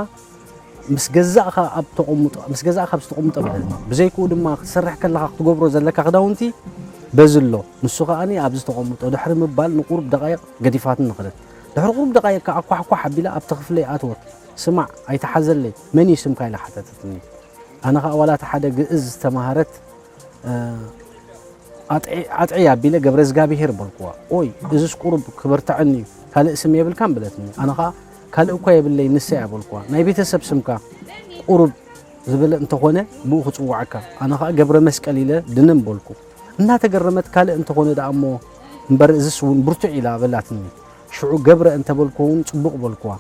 ምስ ገዛእኻ ኣብ ተቐምጦ ምስ ገዛእኻ ኣብዚ ተቐምጦ በለትኒ። ብዘይክኡ ድማ ክትሰርሕ ከለኻ ክትገብሮ ዘለካ ክዳውንቲ በዚ ኣሎ ንሱ ከኣ ኣብዚ ተቐምጦ ድሕሪ ምባል ንቁሩብ ደቓይቕ ገዲፋትኒ ከደት። ድሕሪ ቁሩብ ደቓይቕ ከኣ ኳሕኳሕ ኣቢላ ኣብቲ ክፍለይ ኣተወት። ስማዕ ኣይትሓዘለይ መን እዩ ስምካ ኢላ ሓተተትኒ። ኣነ ከኣ ዋላ እታ ሓደ ግእዝ ዝተማሃረት ኣጥዒ ኣቢለ ገብረዝጋብሄር በልኩዋ። ኦይ እዝስ ቁሩብ ክበርትዐኒ እዩ ካልእ ስም የብልካን በለትኒ። ኣነ ከኣ ካልእ እኳ የብለይን ንሳ እያ በልኩዋ። ናይ ቤተሰብ ስምካ ቁሩብ ዝበለ እንተኾነ ብኡ ክጽውዓካ። ኣነ ከኣ ገብረመስቀል ኢለ ድንን በልኩ። እናተገረመት ካልእ እንተኾነ ደኣ እሞ እምበር እዝስ እውን ብርቱዕ ኢላ በላትኒ። ሽዑ ገብረ እንተበልኩ እውን ጽቡቕ በልኩዋ።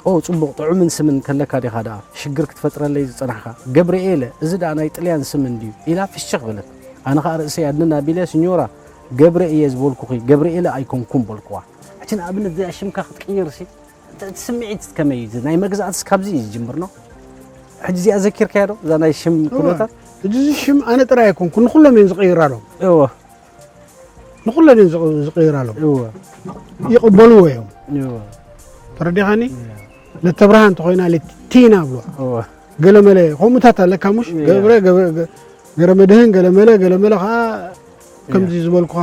ኦ ጽቡቕ ጥዑምን ስምን ከለካ ዲኻ ደኣ ሽግር ክትፈጥረለይ ዝጸናሕካ ገብርኤለ እዚ ደኣ ናይ ጥልያን ስም እንድዩ ኢላ ፍሽኽ በለት። ኣነ ኸኣ ርእሰይ ኣድንን ኣቢለ ስኞራ ገብረ እየ ዝበልኩኺ ገብርኤለ ኣይኮንኩን በልኩዋ። ሕጂ ንኣብነት እዚኣ ሽምካ ክትቅይርሲ እቲ ስምዒት ከመይ እዩ ናይ መግዛእትስ ካብዚ እዩ ዝጅምር ነው። ሕጂ እዚኣ ዘኪርካዮ ዶ? እዛ ናይ ሽም ኩነታት? እዚ ሽም ኣነ ጥራይ ኣይኮንኩ፣ ንኩሎም እዮም ዝቕይራሎም። እወ። ንኩሎም እዮም ዝቕ- ዝቕይራሎም። እወ። ይቕበልዎ እዮም። እወ። ተረዲኻኒ? ለተብርሃን እንተኾይና ለቲና ብልዋ። እወ። ገለመለ ከምኡታት ኣለካ፣ ሙሽ? እያ። ገብረ ገበ- ገ- ገረ መድህን ገለመለ፣ ገለመለ ከዓ ከምዚ ዝበልኩኻ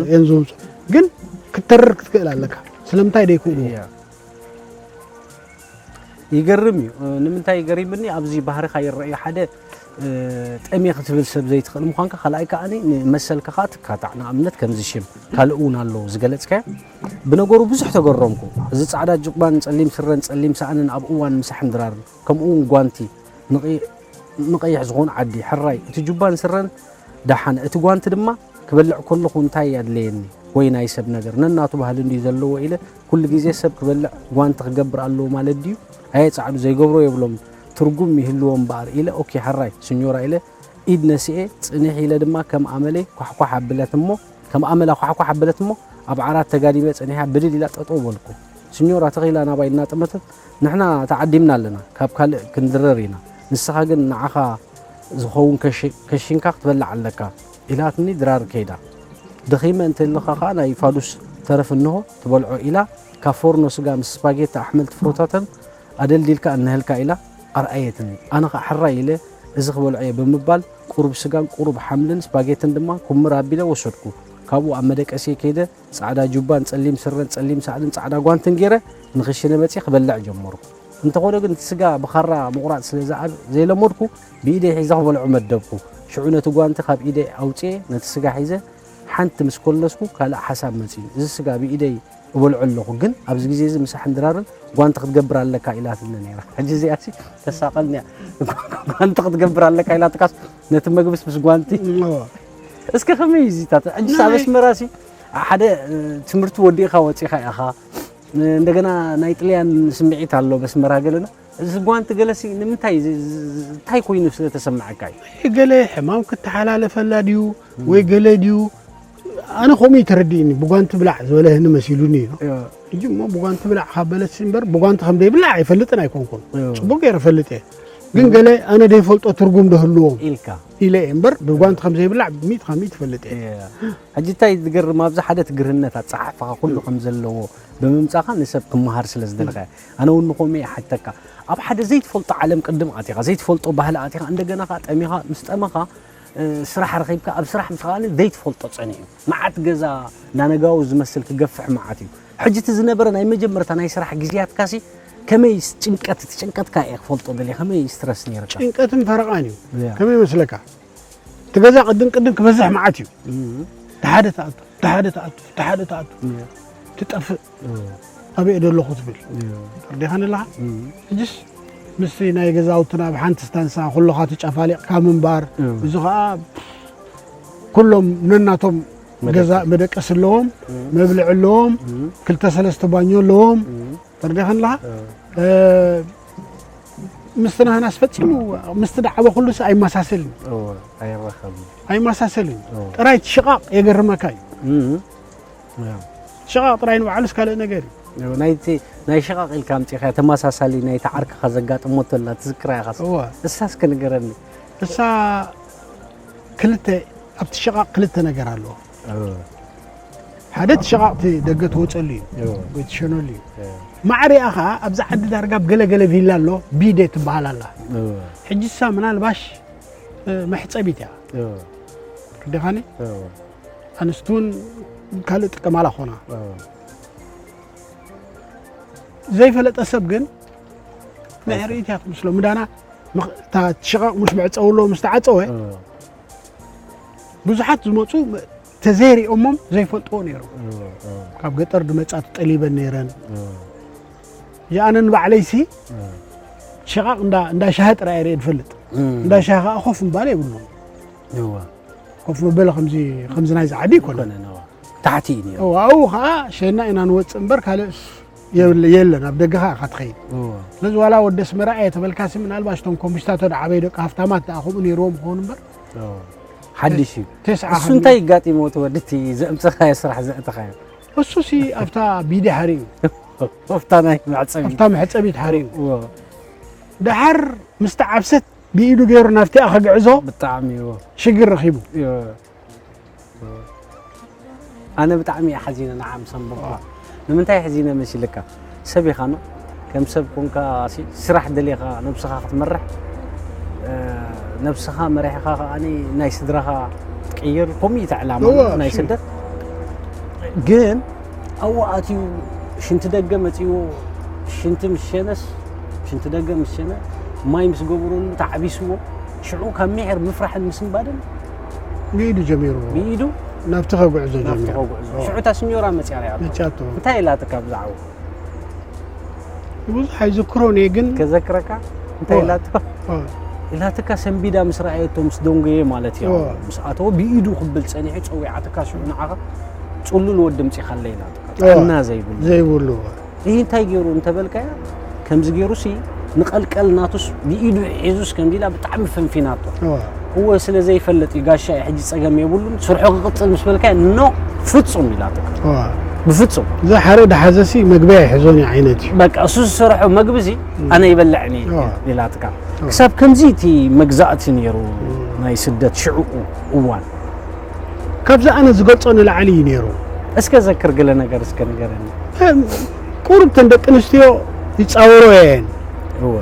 እዮም ዝውፁ። ግን ክትተርር ክትክእል ኣለካ። ስለምንታይ ደይክእሉ? እያ። ይገርም እዩ። ንምንታይ ገሪምኒ? ኣብዚ ባህርኻ ይረኣዩ። ሓደ፣ እ፣ ጠሜ ክትብል ሰብ ዘይትኽእል ምዃንካ፣ ካልኣይ ከኣ ንመሰልካ ከኣ ትካታዕ። ንኣብነት ከምዚ ሽም ካልእ እውን ኣለዉ ዝገለጽካዮ። ብነገሩ ብዙሕ ተገረምኩ። እዚ ጻዕዳ ጁባን ጸሊም ስረን ጸሊም ሳእንን ኣብ እዋን ምሳሕን ድራርን፣ ከምኡ እውን ጓንቲ ንቕ-፣ ንቐይሕ ዝኾኑ ዓዲ፣ ሕራይ፣ እቲ ጁባን ስረን ደሓን፣ እቲ ጓንቲ ድማ ክበልዕ ከለኹ እንታይ ኣድለየኒ? ወይ ናይ ሰብ ነገር ነናቱ ባህሊ እንድዩ ዘለዎ ኢለ ኩሉ ግዜ ሰብ ክበልዕ ጓንቲ ክገብር ኣለዎ ማለት ድዩ? ኣየ ጻዕዱ ዘይገብሮ የብሎም፣ ትርጉም ይህልዎ እምበኣር ኢለ ኦኬ ሕራይ ስኞራ ኢለ ኢድ ነሲኤ ጽንሕ ኢለ ድማ ከም ኣመለይ ኳሕኳሕ ኣብለት እሞ ከም ኣመላ ኳሕኳሕ ኣበለት እሞ ኣብ ዓራት ተጋዲመ ጸኒሓ ብድድ ኢላ ጠጠው በልኩ። ስኞራ ተኺላ ናባይ እናጠመተት ንሕና ተዓዲምና ኣለና፣ ካብ ካልእ ክንድረር ኢና፣ ንስኻ ግን ንዓኻ ዝኸውን ከሽ- ከሽንካ ክትበልዕ ኣለካ ኢላትኒ ድራር ከይዳ። ደኺመ እንተለኻ ኸኣ ናይ ፋዱስ ተረፍ እንሆ ትበልዖ ኢላ ካብ ፎርኖ ስጋ ምስ ስፓጌቲ ኣሕምልቲ ፍሮታተን ኣደልዲልካ እነሀልካ ኢላ ኣርኣየትኒ። ኣነ ኸኣ ሕራይ ኢለ እዚ ክበልዖ እየ ብምባል ቁሩብ ስጋን ቁሩብ ሓምልን ስፓጌትን ድማ ኩምር ኣቢለ ወሰድኩ። ካብኡ ኣብ መደቀሲየ ከይደ ጻዕዳ ጁባን ጸሊም ስረን ጸሊም ሳእንን ጻዕዳ ጓንትን ገይረ ንኽሽነ መጺእ ክበልዕ ጀመርኩ። እንተኾነ ግን እቲ ስጋ ብኻራ ምቑራጽ ስለ ዝኣ- ዘይለመድኩ ብኢደይ ሒዘ ክበልዖ መደብኩ። ሽዑ ነቲ ጓንቲ ካብ ኢደይ ኣውጽኤ ነቲ ስጋ ሒዘ ሓንቲ ምስ ኮለስኩ ካልእ ሓሳብ መጺኡ። እዚ ስጋ ብኢደይ እበልዖ ኣለኹ፣ ግን ኣብዚ ግዜ እዚ ምሳሕን ድራርን ጓንቲ ክትገብር ኣለካ ኢላትኒ ነይራ። ሕጂ እዚኣሲ ተሳቐልኒ እያ። ጓንቲ ክትገብር ኣለካ ኢላትካስ ነቲ መግብስ ምስ ጓንቲ? እዎ። እስከ ከመይ እዩ እዚታት? ሕጂ ኣብ ኣስመራሲ ሓደ፣ እ፣ ትምህርቲ ወዲእኻ ወጺኻ ኢኻ። እንደገና ናይ ጥልያን ስምዒት ኣሎ በስመራ ገለና። እዚ ጓንቲ ገለሲ ንምንታይ ዝ- ዝ- ዝ- እንታይ ኮይኑ ስለ ተሰማዓካ እዩ? ገለ ሕማም ክተሓላለፈላ ድዩ ወይ ገለ ድዩ? ኣነ ከምኡ እዩ ተረዲእኒ። ብጓንቲ ብላዕ ዝበለህኒ መሲሉኒ እዩ። ሕጂ እሞ ብጓንቲ ብላዕ ካብ በለሲ እምበር ብጓንቲ ከም ዘይብላዕ ኣይፈልጥን ኣይኮንኩን። እዎ። ጽቡቅ ገይረ ፈልጥ እየ። ግን ገለ ኣነ ዘይፈልጦ ትርጉም ዶ ህልዎም ኢልካ ኢለ እየ እምበር ብጓንቲ ከም ዘይብላዕ ሚእቲ ካብ ሚእቲ ፈልጥ እየ። ሕጂ እንታይ ዝገርም ኣብዚ ሓደ ትግርነት ኣጸሓሕፋኻ ኩሉ ከም ዘለዎ ብምምጻኻ ንሰብ ክመሃር ስለ ዝደለኻ እየ። ኣነ እውን ንኸምኡ እየ ሓተካ። ኣብ ሓደ ዘይትፈልጦ ዓለም ቅድም ኣቲኻ ዘይትፈልጦ ባህሊ ኣቲኻ እንደገና ኸዓ ጠሚኻ ምስ ጠመኻ እ፣ ስራሕ ረኺብካ ኣብ ስራሕ ምስ ኸኣኒ ዘይትፈልጦ ጸኒሑ መዓት ገዛ ናነጋው ዝመስል ክገፍሕ መዓት እዩ። ሕጂ እቲ ዝነበረ ናይ መጀመርታ ናይ ስራሕ ግዜያትካሲ ከመይ ጭንቀት እቲ ጭንቀትካ እየ ክፈልጦ ደልየ ከመይ ስትረስ ነይርካ? ጭንቀትን ፈረቓን እዩ። እያ። ከመይ መስለካ? እቲ ገዛ ቅድም ቅድም ክበዝሕ መዓት እዩ። ተሓደ ተኣቱ ተሓደ ተኣቱ ተሓደ ተኣቱ ትጠፍእ ኣበይ ዘለኹ ትብል ርዲኻን ኣለኻ። ሕጅስ ምስቲ ናይ ገዛውትና ኣብ ሓንቲ ስታንሳ ኩለኻ ተጫፋሊቕካ ምንባር። እዚ ከዓ ኩሎም ነናቶም ገዛ መደቀስ ኣለዎም፣ መብልዒ ኣለዎም፣ ክልተ ሰለስተ ባኞ ኣለዎም። ተረዲኻን ኣለኻ። ምስቲ ናህናስ ፈጺሙ ምስቲ ደዓበ ኩሉስ ኣይመሳሰልን። ኣይራኸብን። ኣይመሳሰልን። ጥራይ እቲ ሽቓቕ የገርመካ እዩ። ሽቓቕ ጥራይ ንባዕሉስ ካልእ ነገር እዩ። ናይቲ ናይ ሽቓቕ ኢልካ ኣምጺእካ ተመሳሳሊ ናይቲ ዓርክኻ ዘጋጥሞ ተላ ትዝክራ ኢኻ። እወ። እሳስ ከ ንገረኒ። እሳ ክልተ ኣብቲ ሽቓቕ ክልተ ነገር ኣለዎ። ሓደ እቲ ሽቓቕ እቲ ደገ ትወፀሉ እዩ ወይ ትሸነሉ እዩ። ማዕሪኣ ኸዓ ኣብዚ ዓዲ ዳርጋ ኣብ ገለገለ ቪላ ኣሎ፣ ቢዴ ትበሃል ኣላ። ሕጂ እሳ ምናልባሽ መሕፀቢት እያ። ርዲኻኒ ኣንስቲ እውን ካልእ ጥቀማላ ኾና። ዘይፈለጠ ሰብ ግን መዕርኢት እያ ትመስሎ። ምዳና እታ ሽቓቕ ምስ መዕፀዊ ኣለዎ ምስ ተዓፀወ ብዙሓት ዝመፁ ተዘይሪኦሞም ዘይፈልጥዎ ነይሮም። ካብ ገጠር ድመፃ ተጠሊበን ነይረን። ኣነ ንባዕለይሲ ሽቓቕ እንዳ ሻሂ ጥራይ ርየ ዝፈልጥ። እንዳ ሻሂ ከዓ ኮፍ ምባል የብሉን። ኮፍ መበሊ ከምዚ ናይዚ ዓዲ ይኮነ። ታሕቲ እዩ ነይሩ። ኣብኡ ከዓ ሸና ኢና ንወፅእ እምበር ካልእ የለን። ኣብ ደገ ከዓ ኢኻ ትኸይድ። ስለዚ ዋላ ወዲ ኣስመራ እየ ተበልካሲ ምናልባሽ እቶም ኮምሽታቶ ዓበይ ደቂ ሃፍታማት ደኣ ከምኡ ነይርዎም ክኾኑ እምበር ሓድሽ እዩ። ተስዓ እሱ እንታይ ይጋጢሞ እቲ ወዲ እቲ ዘእምፀኻዮ ስራሕ ዘእተኻዮ? እሱሲ ኣብታ ቢዲ ሓሪኡ ኣብታ ናይ መዕፀቢ ኣብታ መሕፀቢት ሓሪኡ ደሓር ምስ ተዓብሰት ብኢዱ ገይሩ ናብቲኣ ከግዕዞ ብጣዕሚ እዩ ሽግር ረኺቡ። እዩ። ኣነ ብጣዕሚ እየ ሓዚነ ንዓ ምስ ኣንበብኩዋ። ንምንታይ ሓዚነ መሲልካ? ሰብ ኢኻ ኖ ከም ሰብ ኮንካ ሲ- ስራሕ ደሊኻ ነብስኻ ክትመርሕ እ፣ ነብስኻ መሪሕኻ ከዓኒ ናይ ስድራኻ ትቅይር። ከምኡ እዩ እቲ ዕላማ እወ፣ ናይ ሽም። ስደት። ግን ኣብኡ ኣትዩ ሽንቲ ደገ መፂዎ ሽንቲ ምስ ሸነስ ሽንቲ ደገ ምስ ሸነ ማይ ምስ ገበረሉ ተዓቢስዎ ሽዑ ካብ ሚሕር ምፍራሕን ምስንባድን ብኢዱ ጀሚሩ ብኢዱ ናብቲ ከጉዕዞ ናብቲ ጀሚሩ። ከጉዕዞ ሽዑ እታ ስኞራ መፅያ ሪኣቶ መጫቶ እንታይ ኢላትካ ብዛዕባ ብዙሕ ኣይዝክሮን እየ ግን ከዘክረካ እንታይ ኦ። ኢላቶ ኦ፣ ኢላትካ ሰንቢዳ ምስ ረኣየቶ ምስ ደንጎየ ማለት እዩ ኦ። ምስ ኣተዎ ብኢዱ ክብል ፀኒሑ ፀዊዓትካ ሽዑ ንዓኻ ፅሉል ወዲ ምፂኻለ ኢላትካ ኦ። ጥዕና ዘይብሉ ዘይብሉ ይህ እንታይ ገይሩ እንተበልካያ ከምዚ ገይሩ ሲ ንቀልቀል ናቱስ ብኢዱ ሒዙስ ከምዚ ኢላ ብጣዕሚ ፈንፊናቶ ኦ፣ እወ ስለ ዘይፈልጥ እዩ ጋሻ ሕጂ ፀገም የብሉን ስርሑ ክቅፅል ምስ በልካያ ኖ ፍፁም ኢላትካ ኦ። ብፍፁም እዚ ሓደ ድሓዘሲ መግቢ ኣይሕዞን እዩ ዓይነት እዩ። በቃ እሱ ዝሰርሖ መግቢ ሲ ኣነ ይበልዕኒ ኦ። ኢላትካ ክሳብ ከምዚ እቲ መግዛእቲ ነይሩ ናይ ስደት ሽዕኡ እዋን ካብዚ ኣነ ዝገልጾ ንላዕሊ እዩ ነይሩ። እስከ ዘክር ገለ ነገር እስከ ንገረኒ ቁሩብ ተን ደቂ ኣንስትዮ ይጻወሮ እየን። እወ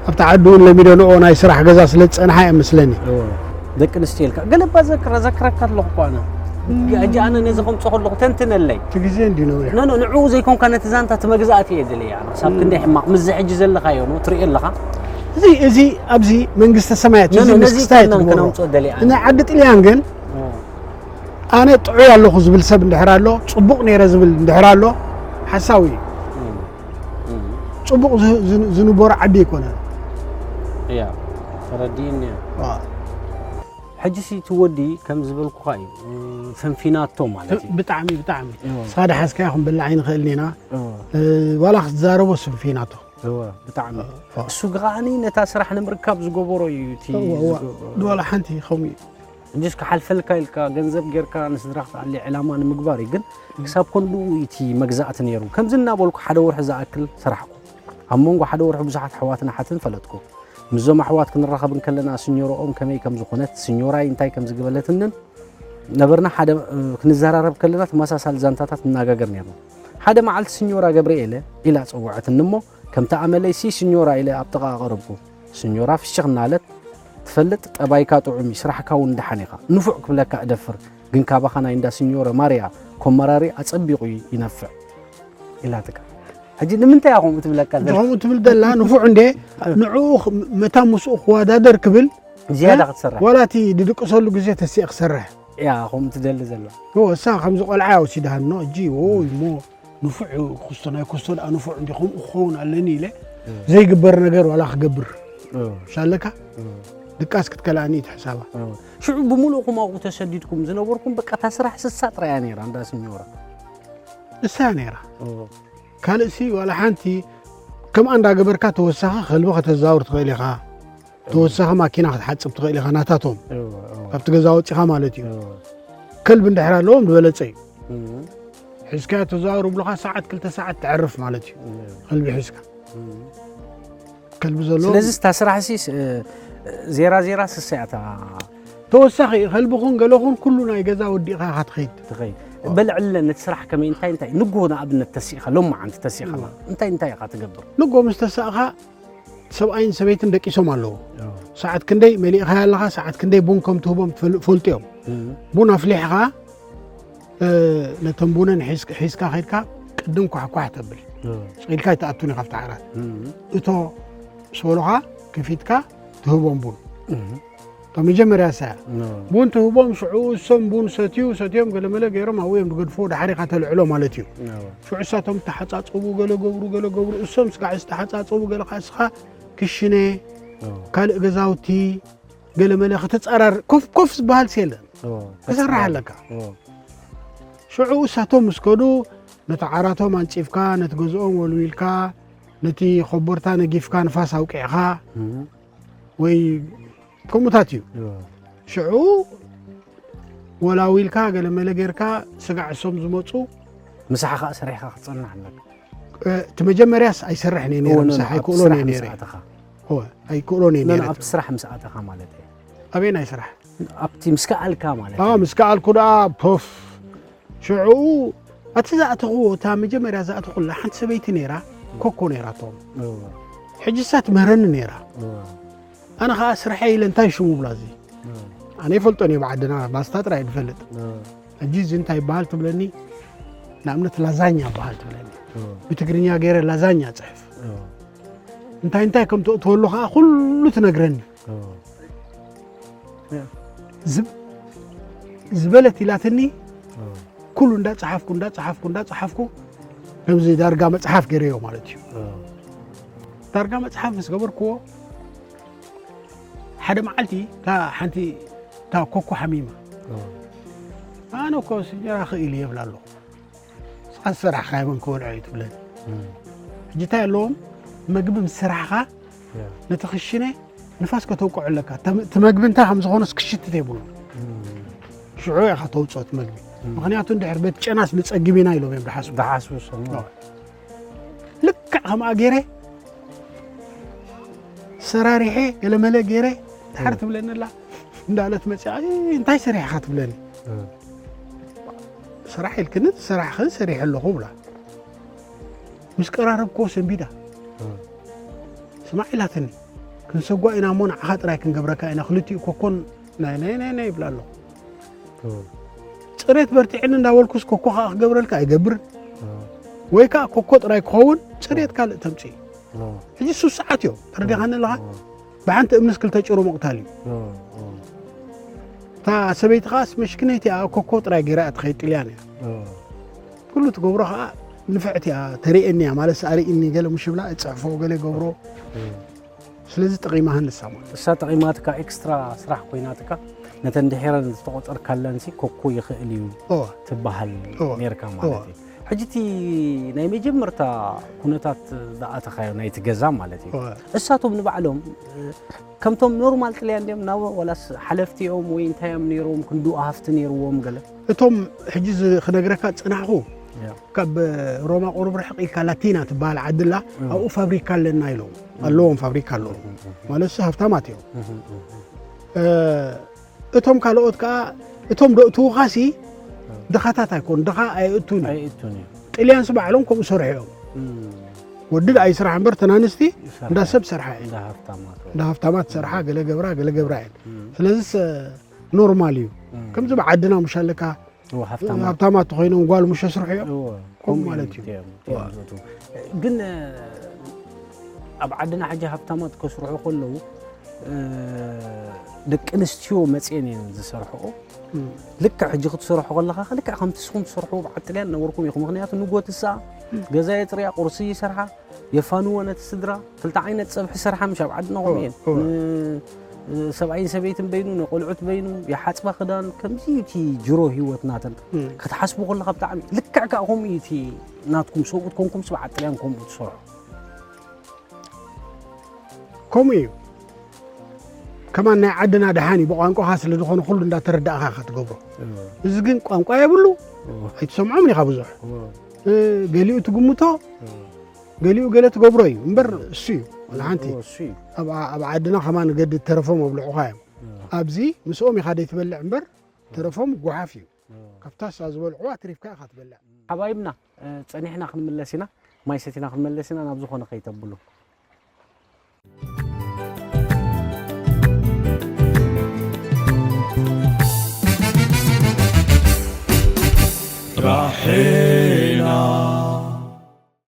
ኣብቲ ዓዲ እውን ለሚደንኦ ናይ ስራሕ ገዛ ስለ ዝጸንሓ እየ መስለኒ። እወ ደቂ ኣንስትዮ ኢልካ ገለ እባ ዘክረ ዘክረካ ኣለኹ እኮ ኣነ ሕጂ ኣነ ነዚ ከምፆ ከለኹ ተንትነለይ እቲ ግዜ እንዲ ነዊሕ ኖ ኖ ንዕኡ ዘይኮንካ ነቲ ዛንታ እቲ መግዛእቲ እየ ደለየ ኣነ ክሳብ ክንደይ ሕማቕ ምስዚ ሕጂ ዘለኻዮ ኖ ትሪኦ ኣለኻ እዚ እዚ ኣብዚ መንግስተ ሰማያት ኖ እዚ ኖ ምስ ነዚ ክስታይ ጥናን ትገብሮ ክነምፅኦ ደለየ ኣነ ናይ ዓዲ ጥልያን ግን ኣነ ጥዑይ ኣለኹ ዝብል ሰብ እንድሕር ኣሎ ጽቡቕ ነይረ ዝብል እንድሕር ኣሎ ሓሳዊ እዩ። ጽቡቕ ዝ- ዝ- ዝንበሮ ዓዲ ኣይኮነን። እያ ተረዲእኒ እያ ዋ፣ ሕጂ ሲ እቲ ወዲ ከም ዝበልኩኻ እዩ ፈንፊናቶ ማለት እዩ ብጣዕሚ ብጣዕሚ እዎ። ንስኻ ድሓዝካዮ ክንበልዕ ኣይንኽእልን ኢና። እዎ፣ እ፣ ዋላ ክትዛረቦ ስንፊናቶ እዎ፣ ብጣዕሚ እዎ። እሱ ከዓኒ ነታ ስራሕ ንምርካብ ዝገበሮ እዩ እቲ እዎ፣ እዎ። ዝገ- ዋላ ሓንቲ ከምኡ እዩ። እንጂስ ክሓልፈልካ ኢልካ ገንዘብ ጌርካ ንስድራኽ ተኣሊ ዕላማ ንምግባር እዩ ግን ክሳብ ከንድኡ እቲ መግዛእቲ ነይሩ ከምዚ እናበልኩ ሓደ ወርሒ ዝኣክል ሰራሕኩ ኣብ መንጎ ሓደ ወርሒ ብዙሓት ኣሕዋትን ኣሓትን ፈለጥኩ ምስዞም ኣሕዋት ክንራኸብ እንከለና ስኞሮኦም ከመይ ከም ዝኾነት ስኞራይ እንታይ ከም ዝግበለትንን ነበርና ሓደ እ፣ ክንዘራረብ ከለና ተመሳሳሊ ዛንታታት ንናጋገር ነርና ሓደ መዓልቲ ስኞራ ገብርኤለ ኢላ ጸውዐትኒ እሞ ከምቲ ኣመለይሲ ስኞራ ኢለ ኣብ ጥቓ ኣቐረብኩ ስኞራ ፍሽኽ እናለት ትፈልጥ ጠባይካ ጥዑም እዩ ስራሕካ እውን ደሓን ኢኻ ንፉዕ ክብለካ እደፍር ግን ካባኻ ናይ እንዳ ስኞረ ማርያ ኮመራሪ ኣጸቢቑ ይነፍዕ ኢላትካ ሕጂ ንምንታይ እያ ከምኡ ትብለካ ዘላ? ከምኡ ትብል ዘላ ንፉዕ እንዴ ንዕኡ መታ ምስኡ ክወዳደር ክብል ዝያዳ ክትሰርሕ ዋላ እቲ ድድቅሰሉ ግዜ ተሲኤ ክሰርሕ እያ ከምኡ ትደሊ ዘላ ኦ፣ እሳ ከምዚ ቆልዓ እያ ወሲዳሃኖ እጂ ኦይ እሞ ንፉዕ ክስቶ ናይ ክስቶ ደኣ ንፉዕ እንዲ ከምኡ ክኸውን ኣለኒ ኢለ ዘይግበር ነገር ዋላ ክገብር ሻለካ ድቃስ ክትከልኣኒ እዩ ትሕሳባ ሽዑ ብምሉእኩም ኣብኡ ተሰዲድኩም ዝነበርኩም በቃ እታ ስራሕ ስሳ ጥራይ እያ ነይራ እንዳ ስኞራ እሳ እያ ነይራ ካልእሲ ዋላ ሓንቲ ከምኣ እንዳገበርካ ተወሳኺ ከልቢ ከተዛውር ትኽእል ኢኻ ተወሳኺ ማኪና ክትሓፅብ ትኽእል ኢኻ ናታቶም ካብቲ ገዛ ወፂኻ ማለት እዩ ከልቢ እንድሕር ኣለዎም ዝበለፀ እዩ ሒዝካዮ ተዛውር ብሉኻ ሰዓት ክልተ ሰዓት ተዕርፍ ማለት እዩ ከልቢ ሒዝካ ከልቢ ዘለዎ ስለዚ እታ ስራሕ ሲ ዜራ ዜራ ስሳ እያ እታ ተወሳኺ ከልብኹን ገለኹን ኩሉ ናይ ገዛ ወዲእኻ ኢኻ ትኸይድ ትኸይድ በልዕለ ነቲ ስራሕ ከመይ እንታይ እንታይ ንጎ ንኣብነት ተሲእኻ ሎማዓንቲ ተሲእኻ እንታይ እንታይ ኢኻ ትገብር ንጎ ምስ ተሳእኻ ሰብኣይን ሰበይትን ደቂሶም ኣለዉ ሰዓት ክንደይ መሊእኻ ኣለኻ ሰዓት ክንደይ ቡን ከም ትህቦም ትፈል- ፈልጡ እዮም ቡን ኣፍሊሕኻ እ፣ ነተን ቡነን ሒዝ- ሒዝካ ከይድካ ቅድም ኳሕኳሕ ተብል ስቕ ኢልካ ኣይትኣቱን ኢኻ ኣብቲ ዓራት እቶ ምስ በሉኻ ከፊትካ ትህቦም ቡን ካብ መጀመርያ እሳ እያ ቡን ትህቦም ሽዑ እሶም ቡን ሰትዩ ሰትዮም ገለመለ ገይሮም ኣብኡ እዮም ዝገድፍዎ ድሓር ኢኻ ተልዕሎ ማለት እዩ ሽዑ እሳቶም ተሓፃፀቡ ገለ ገብሩ ገለ ገብሩ እሶም ስጋዕ ዝተሓፃፀቡ ገለ ከዓ እስኻ ክሽነ ካልእ ገዛውቲ ገለመለ ክትፀራር ኮፍ ኮፍ ዝበሃል የለን ክሰርሕ ኣለካ ሽዑ እሳቶም ምስ ከዱ ነቲ ዓራቶም ኣንፂፍካ ነቲ ገዝኦም ወልዊልካ ነቲ ኮቦርታ ነጊፍካ ንፋስ ኣውቂዕኻ ወይ ከምኡታት እዩ ሽዑ ወላዊልካ ገለመለ ጌርካ ስጋዕ እሶም ዝመፁ ምሳሕ ከዓ ሰሪሕካ ክትፀንሕ ኣለካ እቲ መጀመርያስ ኣይሰርሕን እየ ነይረ ምሳሕ ኣይክእሎን እየ ነይረ ኣይክእሎን እየ ኖ፣ ኖ፣ ነይረ። ኣብቲ ስራሕ ምስ ኣተኻ ማለት እየ። ኣበየናይ ስራሕ? ኣብቲ ምስ ከኣልካ ማለት ኣዎ እዩ። ምስ ከኣልኩ ደኣ ፖፍ ሽዑ እቲ ዝኣተኽዎ እታ መጀመርያ ዝኣተኹላ ሓንቲ ሰበይቲ ነይራ። ኮኮ ነይራቶም። እወ፣ ሕጂ እሳ ትምህረኒ ነይራ። እወ፣ ኣነ ከዓ ስርሐ ኢለ እንታይ ሽሙ ብላ እዚ እወ። ኣነ ይፈልጦን እየ ብዓድና ባስታ ጥራይ ንፈልጥ። ሕጂ እዚ እንታይ ይበሃል ትብለኒ? ንኣብነት ላዛኛ ይበሃል ትብለኒ። ብትግርኛ ገይረ ላዛኛ ጽሕፍ። እንታይ እንታይ ከም ተእትወሉ ከዓ ኩሉ ትነግረኒ። ዝብ ዝበለት ኢላትኒ። ኩሉ እንዳፀሓፍኩ እንዳፀሓፍኩ እንዳፀሓፍኩ ከምዚ ዳርጋ መፅሓፍ ገይረዮ ማለት እዩ። ዳርጋ መፅሓፍ ምስ ገበርክዎ ሓደ መዓልቲ እታ ሓንቲ እታ ኮኮ ሓሚማ። ኣነ እኮ እንጀራ ክእል እየ እብላ ኣለኹ። ንስኻ ዝሰራሕካዮ መን ክበልዖ እዩ ትብለኒ። ሕጂ እንታይ ኣለዎም? መግቢ ምስ ሰራሕኻ ነቲ ክሽነ ንፋስ ከተውቅዖ ኣለካ። እቲ መግቢ እንታይ ከም ዝኾነስ ክሽትት የብሉ። ሽዑ ኢኻ ተውፅኦ እቲ መግቢ። ምክንያቱ እንድሕር በቲ ጨናስ ንፀግብ ኢና ኢሎም እዮም ድሓስቡ። ድሓስቡ ሰሙ ልክዕ ከምኣ ገይረ ሰራሪሐ ገለመለ ገይረ ድሓር ትብለኒ ኣላ። እንዳለት መፅኣ እንታይ ሰሪሕኻ ትብለኒ። ስራሕ ኢልክኒ ስራሕኽን ሰሪሐ ኣለኹ ብላ። ምስ ቀራረብክዎ ሰንቢዳ ስማዕ ኢላትኒ። ክንሰጓ ኢና እሞ ንዓኻ ጥራይ ክንገብረካ ኢና ክልቲኡ ኮኮን ናይ ናይ ናይ ናይ ይብላ ኣለኹ። ፅሬት በርቲዕኒ እንዳበልኩስ ኮኮ ከዓ ክገብረልካ ኣይገብርን። ወይ ከዓ ኮኮ ጥራይ ክኸውን ፅሬት ካልእ ተምፅእ። ሕጂ ሱስ ሰዓት እዮም ተረዲኻኒ ኣለኻ። ብሓንቲ እምንስ ክልተ ጭሮ ምቕታል እዩ። እታ ሰበይቲ ከዓ ስመሽክነይቲ እያ ኮኮ ጥራይ ገይራ እያ ትኸይድ ጥልያን እያ። ኩሉ ትገብሮ ከዓ ንፍዕቲ እያ ተርእየኒ እያ ማለት ኣርእኒ ገለ ሙሽ ብላ እፅሕፎ ገለ ገብሮ። ስለዚ ጠቒማሃ ንሳ ማለት እሳ ጠቒማትካ ኤክስትራ ስራሕ ኮይናትካ ነተን ድሒረን ዝተቆፀርካለን ሲ ኮኮ ይኽእል እዩ እወ ትበሃል እወ፣ ኔርካ ማለት እወ። እዩ። ሕጂ እቲ ናይ መጀመርታ ኩነታት ዝኣተኻዮ ናይቲ ገዛ ማለት እዩ እወ። እሳቶም ንባዕሎም እ፣ ከምቶም ኖርማል ጥልያን ድዮም ናብ ዋላስ ሓለፍቲ እዮም ወይ እንታይ እዮም ነይሮም ክንድኡ ሃፍቲ ነይርዎም ገለ እቶም ሕጂ ዝ- ክነግረካ ዝፅናሕኹ ያ። ካብ ሮማ ቁሩብ ርሕቕ ኢልካ ላቲና ትበሃል ዓዲ ኣላ ኣብኡ ፋብሪካ ኣለና ኢሎም ኣለዎም ፋብሪካ ኣለዎም ማለት ሃብታማት እዮም እ፣ እቶም ካልኦት ከዓ እቶም ደእትውኻሲ ድኻታት ኣይኮኑ ድኻ ኣየእቱን እዩ ኣይእቱን እዩ ጥልያንሲ ባዕሎም ከምኡ ሰርሑ እዮም ወዲ ደኣ ይስራሕ እምበር ተናንስቲ እንዳ ሰብ ሰርሓ እየን እንዳ ሃብታማት ወይ እንዳ ሃብታማት ሰርሓ ገለ ገብራ ገለ ገብራ እየን ስለዚስ ኖርማል እዩ ከምዚ ብዓድና ምሽ ኣለካ እዎ፣ ሃብታማት ሃብታማት ተኮይኖም ጓል ምሽ ስርሑ እዮም እዎ፣ ከምኡ ከምኡ ማለት እዮም እዩ እቲኦም፣ እቲኦም ዝእትዉ። ግን ኣብ ዓድና ሕጂ ሃብታማት ከስርሑ ከለዉ ደቂ ኣንስትዮ መፅኤን እየን ዝሰርሕኦ ልክዕ ሕጂ ክትሰርሑ ከለካ ልክዕ ከምቲ ንስኹም ትሰርሕዎ ብዓጥልያን ነበርኩም ኢኹም ምክንያቱ ንጎትሳ ገዛ የፅርያ ቁርሲ ይሰርሓ የፋንዎ ነቲ ስድራ ክልተ ዓይነት ፀብሒ ሰርሓ ምሽ ኣብ ዓድና ከምኡ እየን ሰብኣይን ሰበይትን በይኑ ንቆልዑት በይኑ የሓፅባ ክዳን ከምዚ እቲ ጅሮ ህይወት ናተን ክትሓስቡ ከለካ ብጣዕሚ ልክዕ ከዓ ከምኡ እዩ እቲ ናትኩም ሰብኡት ኮንኩም ስብ ዓጥልያን ከምኡ ትሰርሑ ከምኡ እዩ ከማን ናይ ዓድና ደሓን እዩ ብቋንቋኻ ስለ ዝኾነ ኩሉ እንዳተረዳእኻ ኢኻ ትገብሮ እዚ ግን ቋንቋ የብሉ ኣይትሰምዖምን ኢኻ ብዙሕ ገሊኡ ትግምቶ ገሊኡ ገለ ትገብሮ እዩ እምበር እሱ እዩ ወላ ሓንቲ ኣብ ዓድና ከማን ገዲ ተረፎም ኣብልዑኻ እዮም ኣብዚ ምስኦም ኢኻ ደይትበልዕ እምበር ተረፎም ጓሓፍ እዩ ካብታ እሳ ዝበልዕዋ ኣትሪፍካ ኢኻ ትበልዕ ሓባይብና ፀኒሕና ክንምለስ ኢና ማይ ሰቲና ክንመለስ ኢና ናብ ዝኾነ ከይተብሉ ራሒና